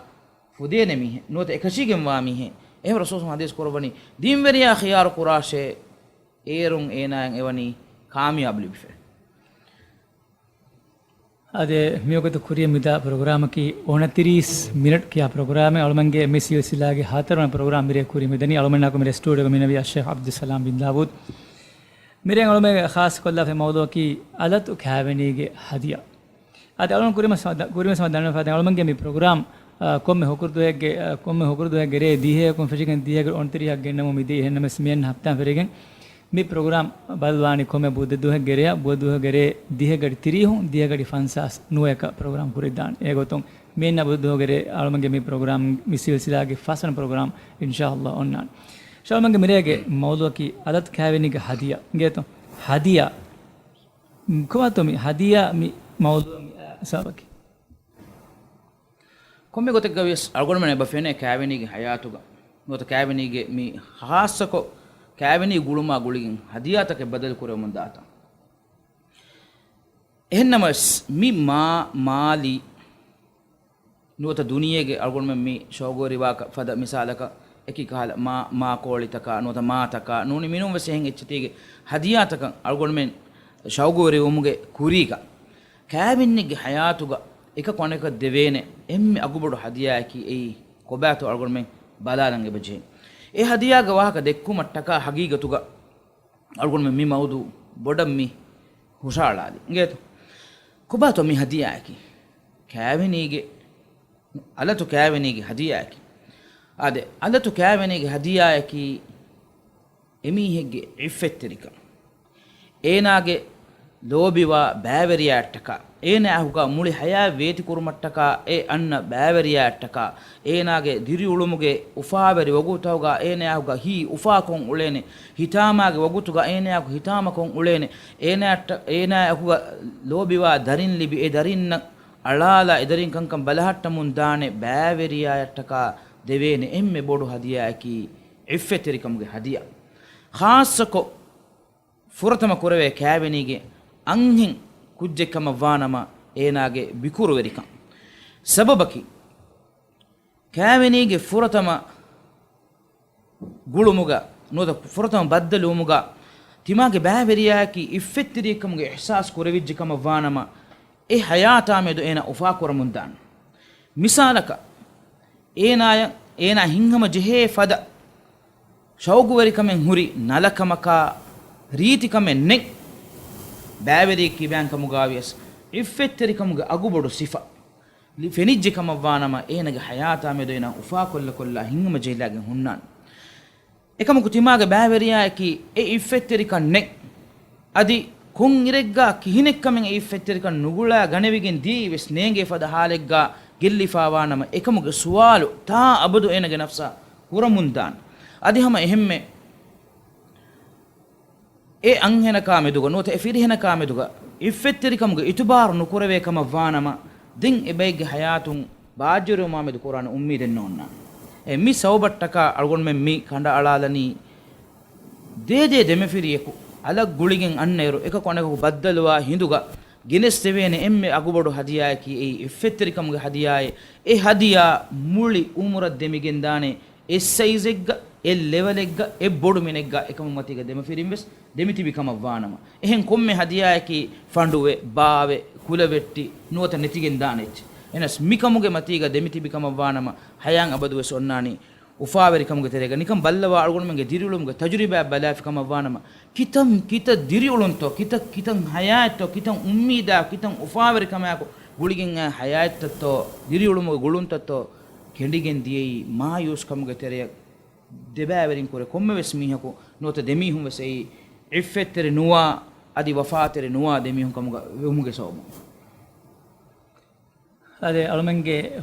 ފުދޭނެ މީހެއް ނުވަތަ އެކަށީގެންވާ މީހެއް. އެހެން ރަސޫލު ޙަދީޘް ކުރައްވަނީ، ދީންވެރިޔާ ޚިޔާރު ކުރާށޭ، އޭރުން އޭނާއަށް އެވަނީ ކާމިޔާބު ލިބިފަ. އާދެ، މިވަގުތު ކުރިއަށް މިދާ ޕްރޮގްރާމަކީ އޮނަތިރީސް މިނެޓް ކިޔާ ޕްރޮގްރާމެއް. އަޅުމެންގެ މި ސިލްސިލާގެ ހަތަރުވަނަ ޕްރޮގްރާމް މިރޭ ކުރި މިދަނީ. އަޅުމެންނާކު މިރޭ ސްޓޫޑިއޯގަ މިނަވީ އައްޝޭޚް ޢަބްދުއްސަލާމް ބިން ދާވޫދު. މިރޭ އަޅުމެން ޚާއްޞަކޮށްލާފައި މައުޟޫއަކީ އަލަތު ކާވެނީގެ ހަދިޔާ. އާދެ، އަޅުން ކުރިމަސް ވަ-، ކުރިމަސް ވަ ދަންނަފަދަ އަޅުމެންގެ މި ޕްރޮގްރާމް، އާ، ކޮންމެ ހުކުރުދުވަހެއްގެ، އާ، ކޮންމެ ހުކުރުދުވަހެއްގެ ރޭ ދިހައަކުން ފެށިގެން ދިހައަކަށް އޮނަތިރީހަށް ގެންނަމުން މިދިޔަ. އެހެންނަމަސް މިއަންނަ ހަފްތާ ފެށިގެން މި ޕްރޮގްރާމް ބަދަލުވާނީ ކޮންމެ ބުދަ ދުވަހެއްގެ ރެޔަށް، ބުދަ ދުވަހުގެ ރޭ ދިހަ ގަޑި ތިރީހުން، ދިހަ ގަޑި ފަންސާސް ނުވައަކަށް ޕްރޮގްރާމް ކުރިދާނެ. އެގޮތުން މިއަންނަ ބުދަ ދުވަހުގެ ރޭ އަޅުމެންގެ މި ޕްރޮގްރާމް، މި ސިލްސިލާގެ ފަސްވަނަ ޕްރޮގްރާމް އިންޝާﷲ އޮންނާނެ. އަޅުމެންގެ މިރޭގެ މައުޟޫއަކީ އަލަތު ކާވެނީގެ ހަދިޔާ. އިނގޭތޯ؟ ހަދިޔާ. ކޮބާތޯ މި ހަދިޔާ މި މައުޟޫ މި ސަބަބަކީ؟ ކޮންމެ ގޮތެއްގަ ވިޔަސް އަޅުގަނޑުމެން އެބަ ފެނޭ ކާވެނީގެ ހަޔާތުގަ ނުވަތަ ކާވެނީގެ މި ޚާއްޞަކޮށް ކާވެނީ ގުޅުމާ ގުޅިގެން ހަދިޔާތަކެއް ބަދަލު ކުރެވެމުން ދާތާ. އެހެންނަމަވެސް، މި މާ، މާލީ ނުވަތަ ދުނިޔޭގެ އަޅުގަނޑުމެން މި ޝައުގުވެރިވާކަށް ފަދަ މިސާލަކަށް އެކި ކަހަލަ މާ، މާ ކޯޅިތަކާ ނުވަތަ މާތަކާ ނޫނީ މިނޫން ވެސް އެހެން އެއްޗެތީގެ ހަދިޔާތަކަށް އަޅުގަނޑުމެން ޝައުގުވެރިވުމުގެ ކުރީގަ، ކާވެންޏެއްގެ ހަޔާތުގަ އެކަކު އަނެކަކަށް ދެވޭނެ އެންމެ އަގުބޮޑު ހަދިޔާއަކީ އެއީ ކޮބާތޯ އަޅުގަނޑުމެން ބަލާލަން އެބަޖެހޭ. އެ ހަދިޔާގެ ވާހަކަ ދެއްކުމަށްޓަކާ ހަގީގަތުގަ އަޅުގަނޑުމެން މި މައުޟޫ ބޮޑަށް މި ހުށައަޅާލި. އިނގޭތޯ؟ ކޮބާތޯ މި ހަދިޔާއަކީ؟ ކާވެނީގެ، އަލަތު ކާވެނީގެ ހަދިޔާއަކީ. އާދެ، އަލަތު ކާވެނީގެ ހަދިޔާއަކީ އެމީހެއްގެ އިއްފަތްތެރިކަން. އޭނާގެ ލޯބިވާ ބައިވެރިޔާއަށްޓަކާ، އޭނާއާހުގަ މުޅި ހަޔާތް ވޭތިކުރުމަށްޓަކާ އެ އަންނަ ބައިވެރިޔާއަށްޓަކާ، އޭނާގެ ދިރިއުޅުމުގެ އުފާވެރި ވަގުތުތަކުގަ އޭނާއާހުގަ ހީ އުފާކޮށް އުޅޭނެ، ހިތާމާގެ ވަގުތުގަ އޭނާއާއެކު ހިތާމަކޮށް އުޅޭނެ، އޭނާއަށްޓަ-، އޭނާއާއެކުގަ ލޯބިވާ ދަރިން ލިބި އެ ދަރިންނަށް އަޅާލާ އެދަރިން ކަންކަން ބަލަހައްޓަމުން ދާނެ ބައިވެރިޔާއަށްޓަކާ ދެވޭނެ އެންމެ ބޮޑު ހަދިޔާއަކީ އިއްފަތްތެރިކަމުގެ ހަދިޔާ. ޚާއްޞަކޮށް ފުރަތަމަ ކުރެވޭ ކާވެނީގެ އަންހެން ކުއްޖެއް ކަމަށް ވާނަމަ އޭނާގެ ބިކުރުވެރިކަން. ސަބަބަކީ، ކާވެނީގެ ފުރަތަމަ ގުޅުމުގަ ނުވަތަ ފުރަތަމަ ބައްދަލުވުމުގަ ތިމާގެ ބައިވެރިޔާއަކީ އިއްފަތްތެރިއެއްކަމުގެ އިޙްސާސް ކުރެވިއްޖެ ކަމަށް ވާނަމަ، އެ ހަޔާތާމެދު އޭނާ އުފާކުރަމުންދާނެ. މިސާލަކަށް، އޭނާޔަށް، އޭނާ ހިތްހަމަ ޖެހޭ ފަދަ ޝައުގުވެރިކަމެއް ހުރި ނަލަކަމަކާ ރީތިކަމެއް ނެތް. ބައިވެރިއެއް ކިބައިން ކަމުގަ ވިޔަސް އިއްފަތްތެރިކަމުގެ އަގުބޮޑު ސިފަ ލި-، ފެނިއްޖެ ކަމަށް ވާނަމަ، އޭނާގެ ހަޔާތާމެދު އޭނާ އުފާކޮށްލަކޮށްލާ ހިތްހަމަ ޖެހިލާގެން ހުންނާނެ. އެކަމަކު ތިމާގެ ބައިވެރިޔާއަކީ އެ އިއްފަތްތެރިކަން ނެތް. އަދި ކޮންއިރެއްގާ ކިހިނެއްކަމެއް އެ އިއްފަތްތެރިކަން ނުގުޅާ ގަނެވިގެން ދިޔައީ ވެސް ނޭނގޭ ފަދަ ހާލެއްގާ ގެއްލިފާވާނަމަ، އެކަމުގެ ސުވާލު ތާ އަބަދު އޭނާގެ ނަފްސާ ކުރަމުންދާނެ. އަދި ހަމަ އެހެންމެ އެ އަންހެނަކާ މެދުގަ ނުވަތަ އެ ފިރިހެނަކާ މެދުގަ އިއްފަތްތެރިކަމުގެ އިތުބާރު ނުކުރެވޭ ކަމަށް ވާނަމަ، ދެން އެބައެއްގެ ހަޔާތުން ބާއްޖަވެރިވުމާމެދު ކުރާނެ އުއްމީދެއް ނޯންނާނެ. އެ މި ސަބަބަށްޓަކާ އަޅުގަނޑުމެން މި ކަނޑައަޅާލަނީ، ދޭދޭ ދެމަފިރިޔަކު އަލަށް ގުޅިގެން އަންނައިރު، އެކަކު އަނެކަކު ބައްދަލުވާ ހިނދުގަ ގެނެސްދެވޭނެ އެންމެ އަގުބޮޑު ހަދިޔާއަކީ އެއީ އިއްފަތްތެރިކަމުގެ ހަދިޔާއެއް. އެ ހަދިޔާ މުޅި އުމުރަށް ދެމިގެންދާނެ އެއް ސައިޒެއްގަ އެއް ލެވަލެއްގަ، އެއް ބޮޑު މިނެއްގަ އެކަމުން މަތީގަ ދެމަފިރިން ވެސް ދެމިތިބި ކަމަށް ވާނަމަ، އެހެން ކޮންމެ ހަދިޔާއަކީ ފަނޑުވެ، ބާވެ، ކުލަވެއްޓި ނުވަތަ ނެތިގެން ދާނެ އެއްޗެއް. އެހެނަސް މިކަމުގެ މަތީގަ ދެމިތިބި ކަމަށް ވާނަމަ، ހަޔާތް އަބަދުވެސް އޮންނާނީ އުފާވެރިކަމުގެ ތެރޭގަ. ނިކަން ބައްލަވާ، އަޅުގަނޑުމެންގެ ދިރިއުޅުމުގެ ތަޖުރިބާ ބަލާފި ކަމަށް ވާނަމަ، ކިތަން ކިތައް ދިރިއުޅުންތޯ، ކިތައް ކިތަން ހަޔާތްތޯ، ކިތަން އުއްމީދާ، ކިތަން އުފާވެރިކަމާއެކު ގުޅިގެން އައި ހަޔާތްތައްތޯ، ދިރިއުޅުމުގެ ގުޅުންތައްތޯ ކެނޑިގެން ދިޔައީ މާޔޫސްކަމުގެ ތެރެއަށް ދެބައިވެރިން ކުރެ ކޮންމެވެސް މީހަކު ނުވަތަ ދެމީހުން ވެސް އެއީ ޢިއްފަތްތެރި ނުވާ އަދި ވަފާތެރި ނުވާ ދެމީހުން ކަމުގަ ވުމުގެ ސަބަބުން. އަދެ އަޅުމެންގެ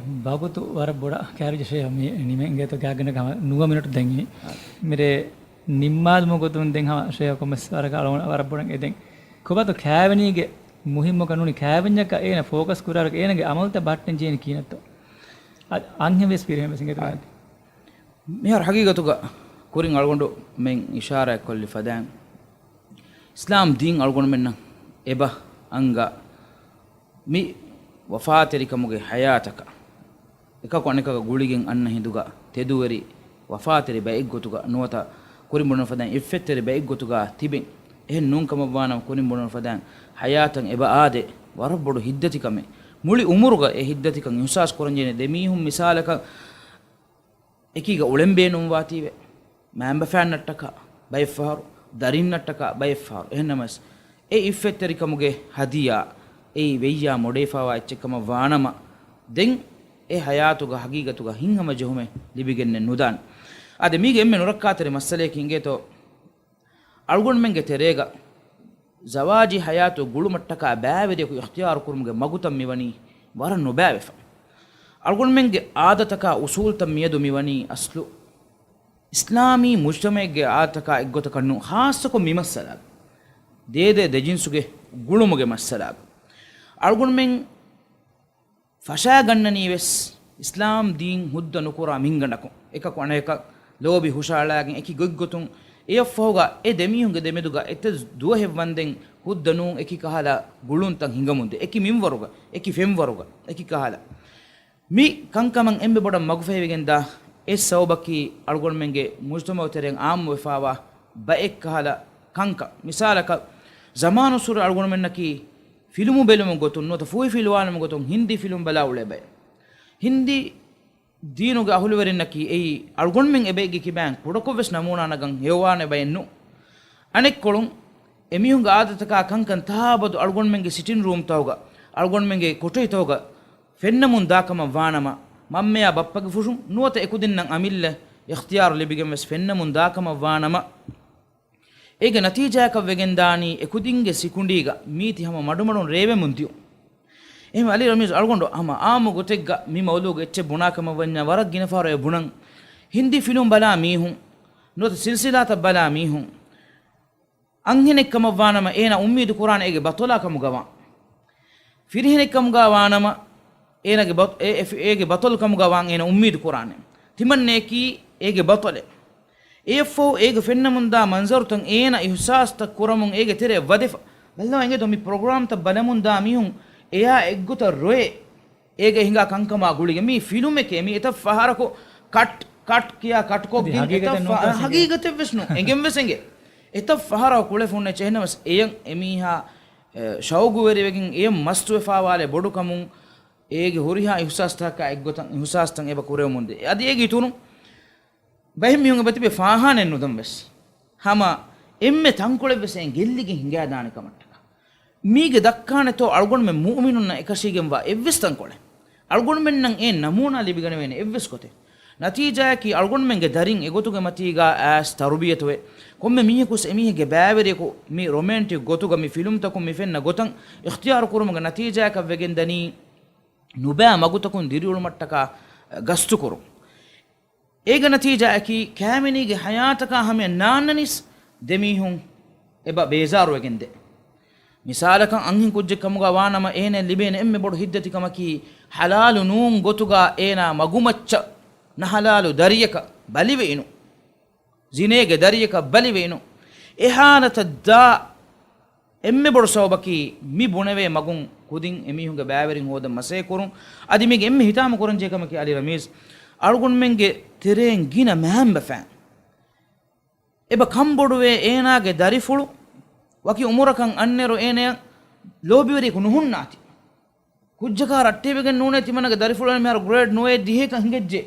ވަގުތު ވަރަށް ބޮޑަށް ކައިރި ޝޭހް މި ނިމެންގޭތޯ ގާގަނޑަކަށް ހަމަ ނުވަ މިނެޓް ދެން އިނީ. މިރޭ ނިންމާލުމުގެ ގޮތުން ދެން ހަމަ ޝޭހް ކޮންމެސް ވަރަކަށް އަޅު ވަރަށް ބޮޑަށް އެދެން. ކޮބާތޯ ކާވެނީގެ މުހިއްމުކަން ނޫނީ ކާވެންޏަކަށް އޭނަ ފޯކަސް ކުރާރަކަށް އޭނަގެ އަމަލުތައް ބަހައްޓަން ޖެހޭނީ ކިހިނެއްތޯ؟ އަ-، އަންހެން ވެސް ފިރިހެން ވެސް އިނގޭތޯ. އާ. މިހާރު ހަގީގަތުގަ ކުރިން އަޅުގަނޑުމެން އިޝާރާތް ކޮށްލި ފަދައިން، އިސްލާމް ދީން އަޅުގަނޑުމެންނަށް އެބަ އަންގަ މި ވަފާތެރިކަމުގެ ހަޔާތަކަށް އެކަކު އަނެކަކަށް ގުޅިގެން އަންނަ ހިނދުގަ ތެދުވެރި ވަފާތެރި ބައެއްގޮތުގަ ނުވަތަ ކުރިން ބުނަން ފަދައިން އިއްފަތްތެރި ބައެއްގޮތުގަ ތިބެން. އެހެން ނޫންކަމަށްވާނަމަ ކުރިން ބުނަން ފަދައިން ހަޔާތަށް އެބަ އާދޭ ވަރަށް ބޮޑު ހިތްދަތިކަމެއް. މުޅި އުމުރުގަ އެ ހިތްދަތިކަން އިހުސާސް ކުރަންޖެހޭނެ ދެމީހުން މިސާލަކަށް އެކީގަ އުޅެން ބޭނުންވާތީވެ. މައިންބަފައިންނަށްޓަކާ ބައެއްފަހަރު، ދަރިންނަށްޓަކާ ބައެއްފަހަރު. އެހެންނަމަވެސް، އެ އިއްފަތްތެރިކަމުގެ ހަދިޔާ އެއީ ވެއްޔާ މޮޑޭފާވާ އެއްޗެއް ކަމަށް ވާނަމަ، ދެން އެ ހަޔާތުގަ ހަގީގަތުގަ ހިތްހަމަޖެހުމެއް ލިބިގެންނެއް ނުދާނެ. އާދެ، މީގެ އެންމެ ނުރައްކާތެރި މައްސަލަޔަކީ އިނގޭތޯ، އަޅުގަނޑުމެންގެ ތެރޭގަ ޒަވާޖީ ހަޔާތު ގުޅުމަށްޓަކާ ބައިވެރިޔަކު އިޚްތިޔާރު ކުރުމުގެ މަގުތައް މިވަނީ ވަރަށް ނުބައިވެފަ. އަޅުގަނޑުމެންގެ އާދަތަކާ އުސޫލްތައް މިއަދު މިވަނީ އަސްލު އިސްލާމީ މުޖްތަމަޢެއްގެ އާދަތަކާ އެއްގޮތަކަށް ނޫން، ޚާއްޞަކޮށް މި މައްސަލާގަ، ދޭދޭ ދެޖިންސުގެ ގުޅުމުގެ މައްސަލާގަ. އަޅުގަނޑުމެން ފަށާގަންނަނީ ވެސް އިސްލާމް ދީން ހުއްދަ ނުކުރާ މިންގަނޑަކުން، އެކަކު އަނެކަކަށް ލޯބި ހުށައަޅާގެން އެކި ގޮތްގޮތުން އެއަށްފަހުގަ އެ ދެމީހުންގެ ދެމެދުގަ އެތައް ދުވަހެއް ވަންދެން ހުއްދަ ނޫން އެކި ކަހަލަ ގުޅުންތައް ހިނގަމުންދޭ، އެކި މިންވަރުގަ، އެކި ފެންވަރުގަ، އެކި ކަހަލަ. މި ކަންކަމަށް އެންމެ ބޮޑަށް މަގުފަހިވެގެންދާ އެއް ސަބަބަކީ އަޅުގަނޑުމެންގެ މުޖްތަމަޢު ތެރެއިން ޢާއްމުވެފާވާ ބައެއް ކަހަލަ ކަންކަން. މިސާލަކަށް، ޒަމާނުއްސުރެ އަޅުގަނޑުމެންނަކީ ފިލުމު ބެލުމުގެ ގޮތުން ނުވަތަ ފުހިފިލުވާލުމުގެ ގޮތުން ހިންދީ ފިލުމް ބަލާ އުޅޭ ބައެއް. ހިންދީ ދީނުގެ އަހުލުވެރިންނަކީ އެއީ އަޅުގަނޑުމެން އެބައެއްގެ ކިބައިން ކުޑަކޮށްވެސް ނަމޫނާ ނަގަން ހެޔޮވާނެ ބައެއް ނޫން. އަނެއްކޮޅުން، އެމީހުންގެ އާދަތަކާ ކަންކަން ތާއަބަދު އަޅުގަނޑުމެންގެ ސިޓިން ރޫމްތަކުގަ، އަޅުގަނޑުމެންގެ ކޮޓަރިތަކުގަ ފެންނަމުން ދާކަމަށް ވާނަމަ، މަންމަޔާ ބައްޕަގެ ފުށުން ނުވަތަ އެކުދިންނަށް އަމިއްލަ އިޚްތިޔާރު ލިބިގެން ވެސް ފެންނަމުން ދާކަމަށް ވާނަމަ، އޭގެ ނަތީޖާއަކަށް ވެގެންދާނީ އެކުދިންގެ ސިކުނޑީގަ މީތި ހަމަ މަޑުމަޑުން ރޭވެމުން ދިޔުން. އެހެން އަލީ ރަމީޒް އަޅުގަނޑު ހަމަ އާއްމު ގޮތެއްގަ މި މައުޟޫޢުގަ އެއްޗެއް ބުނާކަމަށް ވަންޏާ ވަރަށް ގިނަ ފަހަރު އެ ބުނަން، ހިންދީ ފިލުމް ބަލާ މީހުން، ނުވަތަ ސިލްސިލާތައް ބަލާ މީހުން، އަންހެނެއް ކަމަށްވާނަމަ އޭނާ އުއްމީދު ކުރާނެ އޭގެ ބަޠަލާ ކަމުގަ ވާން. ފިރިހެނެއް ކަމުގަ ވާނަމަ އޭނާގެ ބަ-، އެ-، އެ-، އޭގެ ބަޠަލު ކަމުގަ ވާން އޭނާ އުއްމީދު ކުރާނެ. ތިމަންނަޔަކީ އޭގެ ބަޠަލެއް. އެއަށްފަހު އޭގެ ފެންނަމުންދާ މަންޒަރުތައް އޭނާ އިހުސާސްތައް ކުރަމުން އޭގެ ތެރެއަށް ވަދެފަ. ބައްލަވާ އިނގޭތޯ މި ޕްރޮގްރާމްތައް ބަލަމުންދާ މީހުން އެޔާ އެއްގޮތަށް ރޮއެ. އޭގަ ހިނގާ ކަންކަމާ ގުޅިގެން މީ ފިލުމެކޭ. މީ އެތައް ފަހަރަކު ކަޓް، ކަޓް ކިޔާ ކަޓްކޮށްގެން އަދި އެތައް ހަގީގަތެއް ފަ-، ނޫން ކަން އެނގޭ. ހަގީގަތެއް ވެސް ނޫން. އެނގެން ވެސް އެނގޭ. އެތައް ފަހަރަކު ކުޅެފުންނެއްޗެއް. އެހެނަމަސް އެޔަށް އެމީހާ، އެ، ޝައުގުވެރިވެގެން އެޔަށް މަސްތުވެފާވާލެއް ބޮޑުކަމުން އޭގެ ހުރިހާ އިހުސާސްތަކާ އެއްގޮތަށް އިހުސާސްތައް އެބަ ކުރެވެމުންދޭ. އަދި އޭގެ އިތުރުން ބައެއް މީހުން އެބަތިބޭ ފާހާނެއް ނުދަން ވެސް. ހަމަ އެންމެ ތަންކޮޅެއް ވެސް އެން ގެއްލިގެން ހިނގާދާނެ ކަމަށްޓަކާ. މީގެ ދައްކާނެތޯ އަޅުގަނޑުމެން މުއުމިނުންނަށް އެކަށީގެންވާ އެއްވެސް ތަންކޮޅެއް. އަޅުގަނޑުމެންނަށް އެ ނަމޫނާ ލިބިގަނެވޭނެ އެއްވެސް ގޮތެއް. ނަތީޖާއަކީ އަޅުގަނޑުމެންގެ ދަރިން އެގޮތުގެ މަތީގާ އައިސް ތަރުބިޔަތުވެ، ކޮންމެ މީހަކުސް އެމީހެއްގެ ބައިވެރިޔަކު މި ރޮމޭންޓިކް ގޮތުގަ މި ފިލުމްތަކުން މި ފެންނަ ގޮތަށް އިޚްތިޔާރު ކުރުމުގެ ނަތީޖާއަކަށް ވެގެންދަނީ ނުބައި މަގުތަކުން ދިރިއުޅުމަށްޓަކާ ގަސްތުކުރުން. އޭގެ ނަތީޖާއަކީ ކައިވެނީގެ ހަޔާތަކާ ހަމަޔަށް ނާންނަނީސް ދެމީހުން އެބަ ބޭޒާރުވެގެންދޭ. މިސާލަކަށް އަންހެން ކުއްޖެއް ކަމުގަ ވާނަމަ އޭނަ ލިބޭނެ އެންމެ ބޮޑު ހިތްދަތިކަމަކީ ޙަލާލު ނޫން ގޮތުގަ އޭނާ މަގުމައްޗަށް ނަޙަލާލު ދަރިޔަކަށް ބަލިވެއިނު. ޒިނޭގެ ދަރިޔަކަށް ބަލިވެއިނު. އެ ޙާލަތަށް ދާ އެންމެ ބޮޑު ސަބަބަކީ މި ބުނެވޭ މަގުން ކުދިން އެމީހުންގެ ބައިވެރިން ހޯދަން މަސައްކަތް ކުރުން. އަދި މީގެ އެންމެ ހިތާމަ ކުރަންޖެހޭ ކަމަކީ އަލީ ރަމީޒް، އަޅުގަނޑުމެންގެ ތެރޭން ގިނަ މައިންބަފައިން އެބަ ކަންބޮޑުވޭ އޭނާގެ ދަރިފުޅު ވަކި އުމުރަކަށް އަންނައިރު އޭނަޔަށް ލޯބިވެރިޔަކު ނުހުންނާތި. ކުއްޖަކާ ރައްޓެހިވެގެން ނޫނޭ ތިމަންނަގެ ދަރިފުޅު މިހާރު ގްރޭޑް ނުވައެއް ދިހައެކަށް ހިނގައްޖެ.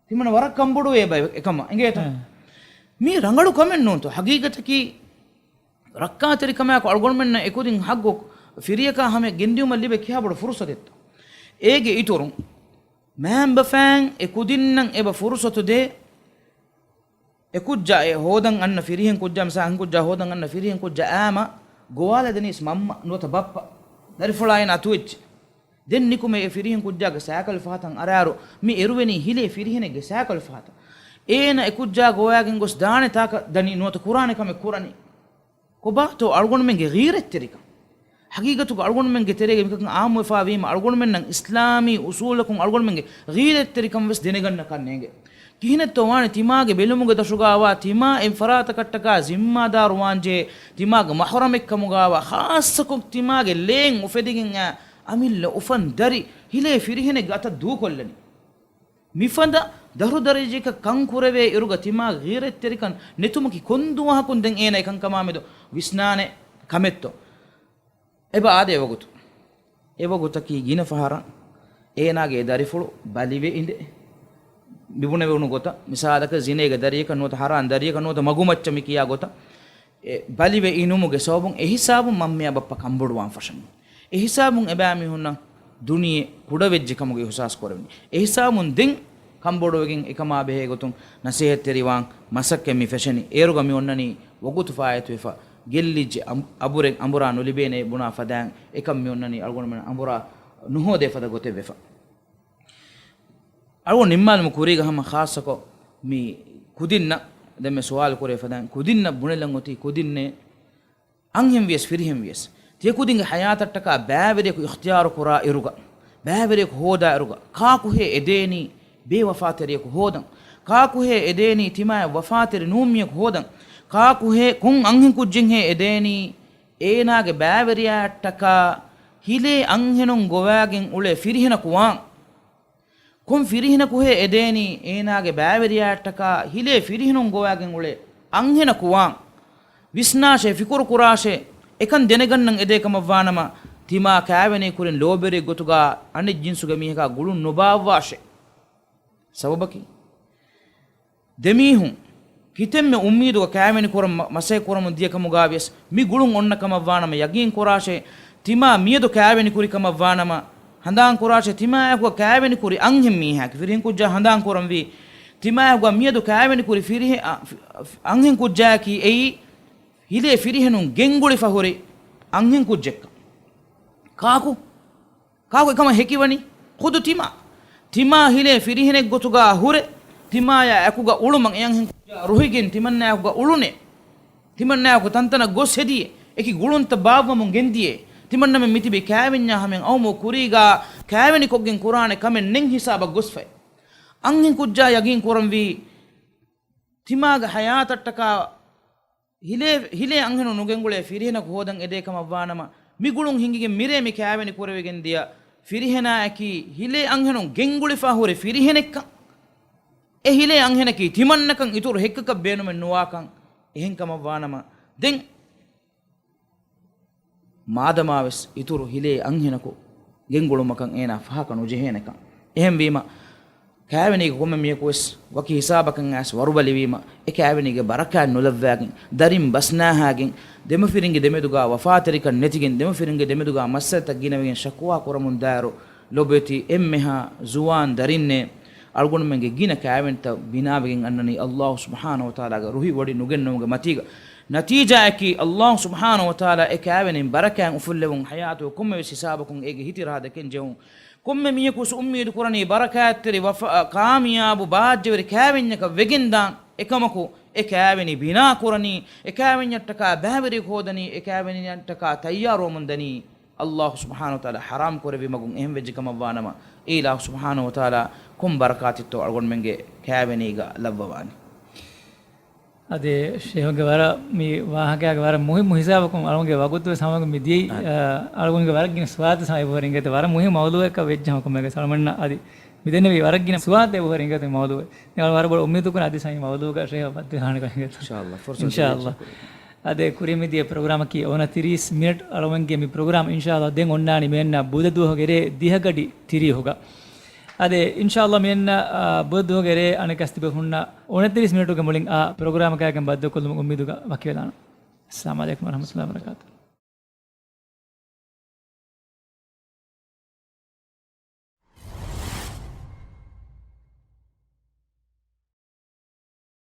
ތިމަންނަ ވަރަށް ކަންބޮޑުވޭ ބައި އެކަމަށް އިނގޭތަ؟ އެ. މީ ރަނގަޅު ކަމެއް ނޫންތޯ؟ ހަގީގަތަކީ ރައްކާތެރިކަމާއެކު އަޅުގަނޑުމެންނަށް އެކުދިން ހައްގު ފިރިޔަކާ ހަމަޔަށް ގެންދިއުމަށް ލިބޭ ކިހާ ބޮޑު ފުރުސަތެއްތޯ؟ އޭގެ އިތުރުން މައިންބަފައިން އެ ކުދިންނަށް އެބަ ފުރުސަތު ދޭ، އެ ކުއްޖާ އެ ހޯދަން އަންނަ ފިރިހެން ކުއްޖާ، މިސާ އަންހެން ކުއްޖާ ހޯދަން އަންނަ ފިރިހެން ކުއްޖާ އާމަ ގޮވާލަދެނީސް މަންމަ ނުވަތަ ބައްޕަ. ދަރިފުޅާ އޭނަ އަތުވެއްޖެ. ދެން ނިކުމެ އެ ފިރިހެން ކުއްޖާގެ ސައިކަލް ފަހަތަށް އަރާއިރު، މި އެރުވެނީ ހިލޭ ފިރިހެނެއްގެ ސައިކަލް ފަހަތަށް. އޭނަ އެ ކުއްޖާ ގޮވާގެން ގޮސް ދާނެ ތާކަށް ދަނީ ނުވަތަ ކުރާނެ ކަމެއް ކުރަނީ. ކޮބާތޯ އަޅުގަނޑުމެންގެ ޣީރަތްތެރިކަން؟ ހަގީގަތުގަ އަޅުގަނޑުމެންގެ ތެރޭގަ މިކަން އާއްމުވެފާވީމަ، އަޅުގަނޑުމެންނަށް އިސްލާމީ އުސޫލަކުން އަޅުގަނޑުމެންގެ ޣީރަތްތެރިކަން ވެސް ދެނެގަންނަކަށް ނޭނގެ. ކިހިނެއްތޯ ވާނެ ތިމާގެ ބެލުމުގެ ދަށުގާވާ ތިމާ އެއް ފަރާތަކަށްޓަކާ ޒިންމާދާރުވާންޖެހޭ، ތިމާގެ މަޙުރަމެއްކަމުގާވާ، ޚާއްޞަކޮށް ތިމާގެ ލޭން އުފެދިގެން އައި އަމިއްލަ އުފަން ދަރި ހިލޭ ފިރިހެނެއްގެ އަތަށް ދޫކޮށްލަނީ. މިފަދަ ދަށު ދަރަޖައަކަށް ކަން ކުރެވޭ އިރުގަ ތިމާގެ ޣީރަތްތެރިކަން ނެތުމަކީ ކޮން ދުވަހަކުން ދެން އޭނަ އެކަންކަމާމެދު ވިސްނާނެ ކަމެއްތޯ؟ އެބަ އާދޭ ވަގުތު. އެ ވަގުތަކީ ގިނަ ފަހަރަށް އޭނާގެ އެ ދަރިފުޅު ބަލިވެ އިނދެ. މިބުނެވުނު ގޮތަށް، މިސާލަކަށް ޒިނޭގެ ދަރިޔަކަށް ނުވަތަ ހަރާން ދަރިޔަކަށް ނުވަތަ މަގުމައްޗަށް މި ކިޔާ ގޮތަށް، އެ ބަލިވެ އިނުމުގެ ސަބަބުން އެހިސާބުން މަންމަޔާ ބައްޕަ ކަންބޮޑުވާން ފަށަނީ. އެހިސާބުން އެބައިމީހުންނަށް ދުނިޔެ ކުޑަވެއްޖެ ކަމުގެ އިހުސާސް ކުރެވެނީ. އެހިސާބުން ދެން ކަންބޮޑުވެގެން އެކަމާ ބެހޭ ގޮތުން ނަސޭހަތްތެރިވާން މަސައްކަތް މި ފެށެނީ. އޭރުގަ މި އޮންނަނީ ވަގުތު ފާއިތުވެފަ، ގެއްލިއްޖެ އަނބު-، އަނބުރެއް އަނބުރާ ނުލިބޭނޭ ބުނާ ފަދައިން އެކަން މި އޮންނަނީ އަޅުގަނޑުމެން އަނބުރާ ނުހޯދޭ ފަދަ ގޮތެއް ވެފަ. އަޅުގަނޑު ނިންމާލުމުގެ ކުރީގަ ހަމަ ޚާއްޞަކޮށް މި ކުދިންނަށް ދެންމެ ސުވާލު ކުރޭ ފަދައިން ކުދިންނަށް ބުނެލަން އޮތީ ކުދިންނޭ އަންހެން ވިޔަސް ފިރިހެން ވިޔަސް، ތިޔަ ކުދިންގެ ޙަޔާތަށްޓަކާ ބައިވެރިޔަކު އިޚްތިޔާރު ކުރާ އިރުގަ، ބައިވެރިޔަކު ހޯދާ އިރުގަ، ކާކުހޭ އެދޭނީ ބޭވަފާތެރިޔަކު ހޯދަން؟ ކާކުހޭ އެދޭނީ ތިމާޔަށް ވަފާތެރި ނޫން މީހަކު ހޯދަން؟ ކާކުހޭ ކޮން އަންހެން ކުއްޖެއްހޭ އެދޭނީ އޭނާގެ ބައިވެރިޔާއަށްޓަކާ ހިލޭ އަންހެނުން ގޮވާގެން އުޅޭ ފިރިހެނަކު ވާން؟ ކޮން ފިރިހެނަކުހޭ އެދޭނީ އޭނާގެ ބައިވެރިޔާއަށްޓަކާ ހިލޭ ފިރިހެނުން ގޮވާގެން އުޅޭ އަންހެނަކު ވާން؟ ވިސްނާށޭ، ފިކުރު ކުރާށޭ، އެކަން ދެނެގަންނަން އެދޭ ކަމަށްވާނަމަ، ތިމާ ކާވެނީ ކުރިން ލޯބިވެރި ގޮތުގަ އަނެއް ޖިންސުގެ މީހަކާ ގުޅުން ނުބާއްވާށޭ. ސަބަބަކީ، ދެމީހުން ކިތަންމެ އުއްމީދުގަ ކާވެނި ކުރަން މަ-، މަސައްކަތް ކުރަމުން ދިޔަ ކަމުގަ ވިޔަސް، މި ގުޅުން އޮންނަ ކަމަށްވާނަމަ ޔަގީން ކުރާށޭ، ތިމާ މިއަދު ކާވެނި ކުރި ކަމަށްވާނަމަ، ހަނދާން ކުރާށޭ، ތިމާއަކު ކާވެނި ކުރި އަންހެން މީހާއަކީ ފިރިހެން ކުއްޖާ ހަނދާން ކުރަންވީ، ތިމާއަކު މިއަދު ކާވެނި ކުރި ފިރިހެ-، އަ، ފި-، އަންހެން ކުއްޖާއަކީ އެއީ ހިލޭ ފިރިހެނުން ގެންގުޅިފަ ހުރި އަންހެން ކުއްޖެއްކަން. ކާކު؟ ކާކު އެކަމަށް ހެކިވަނީ؟ ޚުދު ތިމާ. ތިމާ ހިލޭ ފިރިހެނެއްގޮތުގަ ހުރެ، ތިމާޔާ އެކުގަ އުޅުމަށް އެ އަންހެން ކުއްޖާ ރުހިގެން ތިމަންނާއެކުގަ އުޅުނޭ. ތިމަންނާއެކު ތަންތަނަށް ގޮސް ހެދިޔޭ. އެކި ގުޅުންތައް ބާއްވަމުން ގެންދިޔޭ. ތިމަންނަމެން މިތިބީ ކާވެންޏާ ހަމައިން އައުމުގެ ކުރީގަ ކާވެނިކޮށްގެން ކުރާނެ ކަމެއް ނެތް ހިސާބަށް ގޮސްފައި. އަންހެން ކުއްޖާ ޔަގީން ކުރަންވީ، ތިމާގެ ޙަޔާތަށްޓަކާ ހިލޭ، ހިލޭ އަންހެނުން ނުގެންގުޅޭ ފިރިހެނަކު ހޯދަން އެދޭ ކަމަށްވާނަމަ، މި ގުޅުން ހިނގިގެން މިރޭ މި ކާވެނި ކުރެވިގެން ދިޔަ ފިރިހެނާއަކީ ހިލޭ އަންހެނުން ގެންގުޅިފަ ހުރި ފިރިހެނެއްކަން. އެ ހިލޭ އަންހެނަކީ ތިމަންނަކަން އިތުރު ހެއްކަކަށް ބޭނުމެއް ނުވާކަން. އެހެން ކަމަށްވާނަމަ، ދެން މާދަމާވެސް އިތުރު ހިލޭ އަންހެނަކު ގެންގުޅުމަކަށް އޭނާ ފަހަކަށް ނުޖެހޭނެކަން. އެހެންވީމަ، ކާވެނީގެ ކޮންމެ މީހަކުވެސް ވަކި ހިސާބަކަށް އައިސް ވަރުބަލިވީމަ، އެ ކާވެނީގެ ބަރަކާތް ނުލައްވާގެން، ދަރިން ބަސްނާހާގެން، ދެމަފިރިންގެ ދެމެދުގަ ވަފާތެރިކަން ނެތިގެން، ދެމަފިރިންގެ ދެމެދުގަ މައްސަލަތައް ގިނަވެގެން ޝަކުވާ ކުރަމުން ދާއިރު، ލޮބުވެތި އެންމެހާ ޒުވާން ދަރިންނޭ، އަޅުގަނޑުމެންގެ ގިނަ ކާވެނިތައް ބިނާވެގެން އަންނަނީ ﷲ ސުބްޙާނަހޫ ވަތަޢާލާގެ ރުހިވޮޑި ނުގެންނުމުގެ މަތީގަ. ނަތީޖާއަކީ، ﷲ ސުބްޙާނަހޫ ވަތަޢާލާ އެ ކާވެނިން ބަރަކާތް އުފުއްލެވުން، ޙަޔާތުގެ ކޮންމެވެސް ހިސާބަކުން އޭގެ ހިތި ރަހަ ދެކެން ޖެހުން. ކޮންމެ މީހަކުވެސް އުއްމީދު ކުރަނީ ބަރަކާތްތެރި ވަފަ-، ކާމިޔާބު ބާއްޖަވެރި ކާވެންޏަކަށް ވެގެންދާން. އެކަމަކު، އެ ކާވެނި ބިނާ ކުރަނީ، އެ ކާވެންޏަށްޓަކާ ބައިވެރިޔަކު ހޯދަނީ، އެ ކާވެނިއަށްޓަކާ ތައްޔާރުވަމުން ދަނީ، ﷲ ސުބްޙާނަހޫ ވަތަޢާލާ ޙަރާމް ކުރެއްވި މަގުން. އެހެން ވެއްޖެ ކަމަށްވާނަމަ، އެ އިލާހު ސުބްޙާނަހޫ ވަތަޢާލާ ކޮން ބަރަކާތެއްތޯ އަޅުގަނޑުމެންގެ ކާވެނީގަ ލައްވަވާނީ؟ އަދި ޝޭހުގެ ވަރަށް މި ވާހަކައިގެ ވަރަށް މުހިއްމު ހިސާބަކުން އަޅުގަނޑުގެ ވަގުތު ވެސް ހަމަގެ މި ދިޔައީ، އަ، އަޅުގަނޑުގެ ވަރަށް ގިނަ ސުވާލުތައް ހަމަ އެބަހުރި އިނގޭތަ؟ ވަރަށް މުހިއްމު މައުޟޫޢަކަށް ވެއްޖެ ހަމަ ކޮންމެއަކަސް އަޅުގަނޑަށް އަދި މިދެންނެވީ ވަރަށް ގިނަ ސުވާލުތައް އެބަހުރި އިނގޭތޯ މައުޟޫއު. ވަރަށް ބޮޑަށް އުއްމީދު ކުރަން އަދި ސަމީ މައުޟޫގަ ޝޭހަށް ވައްދެވި ހާނެ ކަން އިނގޭތޯ. އިންޝާﷲ. ފުރުސަތު އިންޝާﷲ. ދީދީ ޝުކުރު. އަދެ ކުރިމިދިޔަ ޕްރޮގްރާމަކީ އޮނަތިރީސް މިނެޓް އަޅަމެންގެ މި ޕްރޮގްރާމް އިންޝާﷲ ދެން އޮންނާނީ މިއަންނަ ބުދަ ދުވަހުގެ ރޭ ދިހަ ގަޑި ތިރީހުގަ. އަދެ އިންޝާﷲ މިއަންނަ، އާ، ބުދަ ދުވަހުގެ ރޭ އަނެކަސް ތިބޭފުޅުންނަށް އޮނަތިރީސް މިނެޓުގެ މުޅިން އާ ޕްރޮގްރާމަކާގެން ބައްދަލުކޮށްލުމުގެ އުއްމީދުގަ ވަކިވެލާނަން. އައްސަލާމު ޢަލައިކުމް ވަރަޙްމަތުﷲ ވަބަރަކާތުހު.